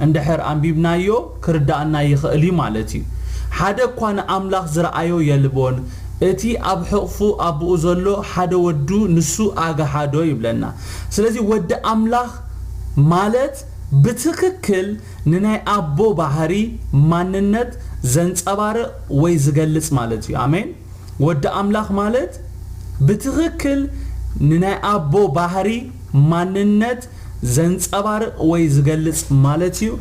እንድሕር ኣንቢብናዮ ክርዳኣና ይኽእል እዩ ማለት እዩ። ሓደ እኳ ንኣምላኽ ዝረኣዮ የልቦን፣ እቲ ኣብ ሕቕፉ ኣቦኡ ዘሎ ሓደ ወዱ ንሱ ኣግሃዶ ይብለና። ስለዚ ወዲ ኣምላኽ ማለት ብትኽክል ንናይ ኣቦ ባህሪ፣ ማንነት ዘንጸባርቕ ወይ ዝገልጽ ማለት እዩ። ኣሜን። ወዲ ኣምላኽ ማለት ብትኽክል ንናይ ኣቦ ባህሪ፣ ማንነት ዘንጸባርቕ ወይ ዝገልጽ ማለት እዩ።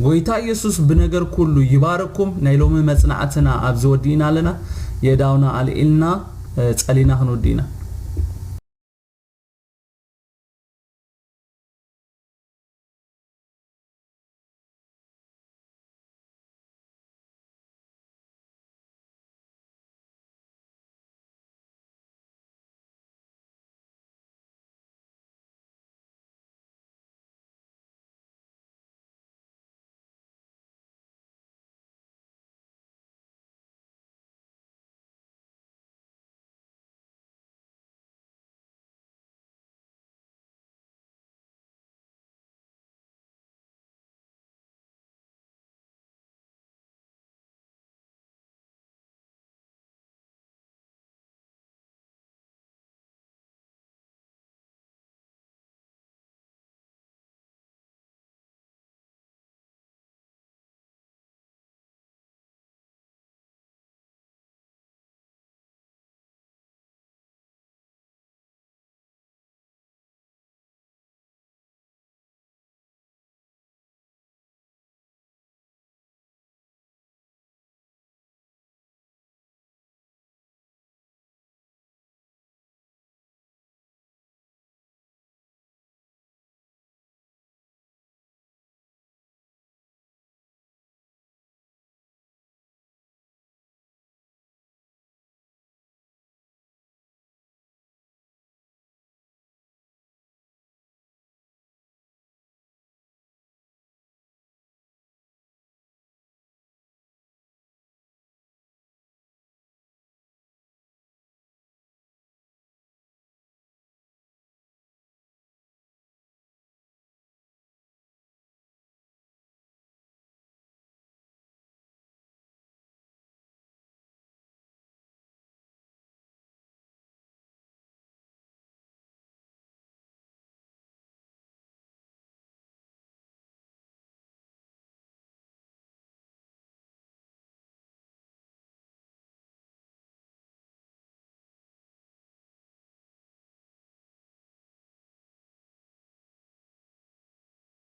ጎይታ ኢየሱስ ብነገር ኩሉ ይባርኩም። ናይ ሎሚ መጽናዕትና ኣብዚ ወዲእና ኣለና። የእዳውና ኣልዒልና፣ እ፣ ጸሊና ክንውዲ ኢና።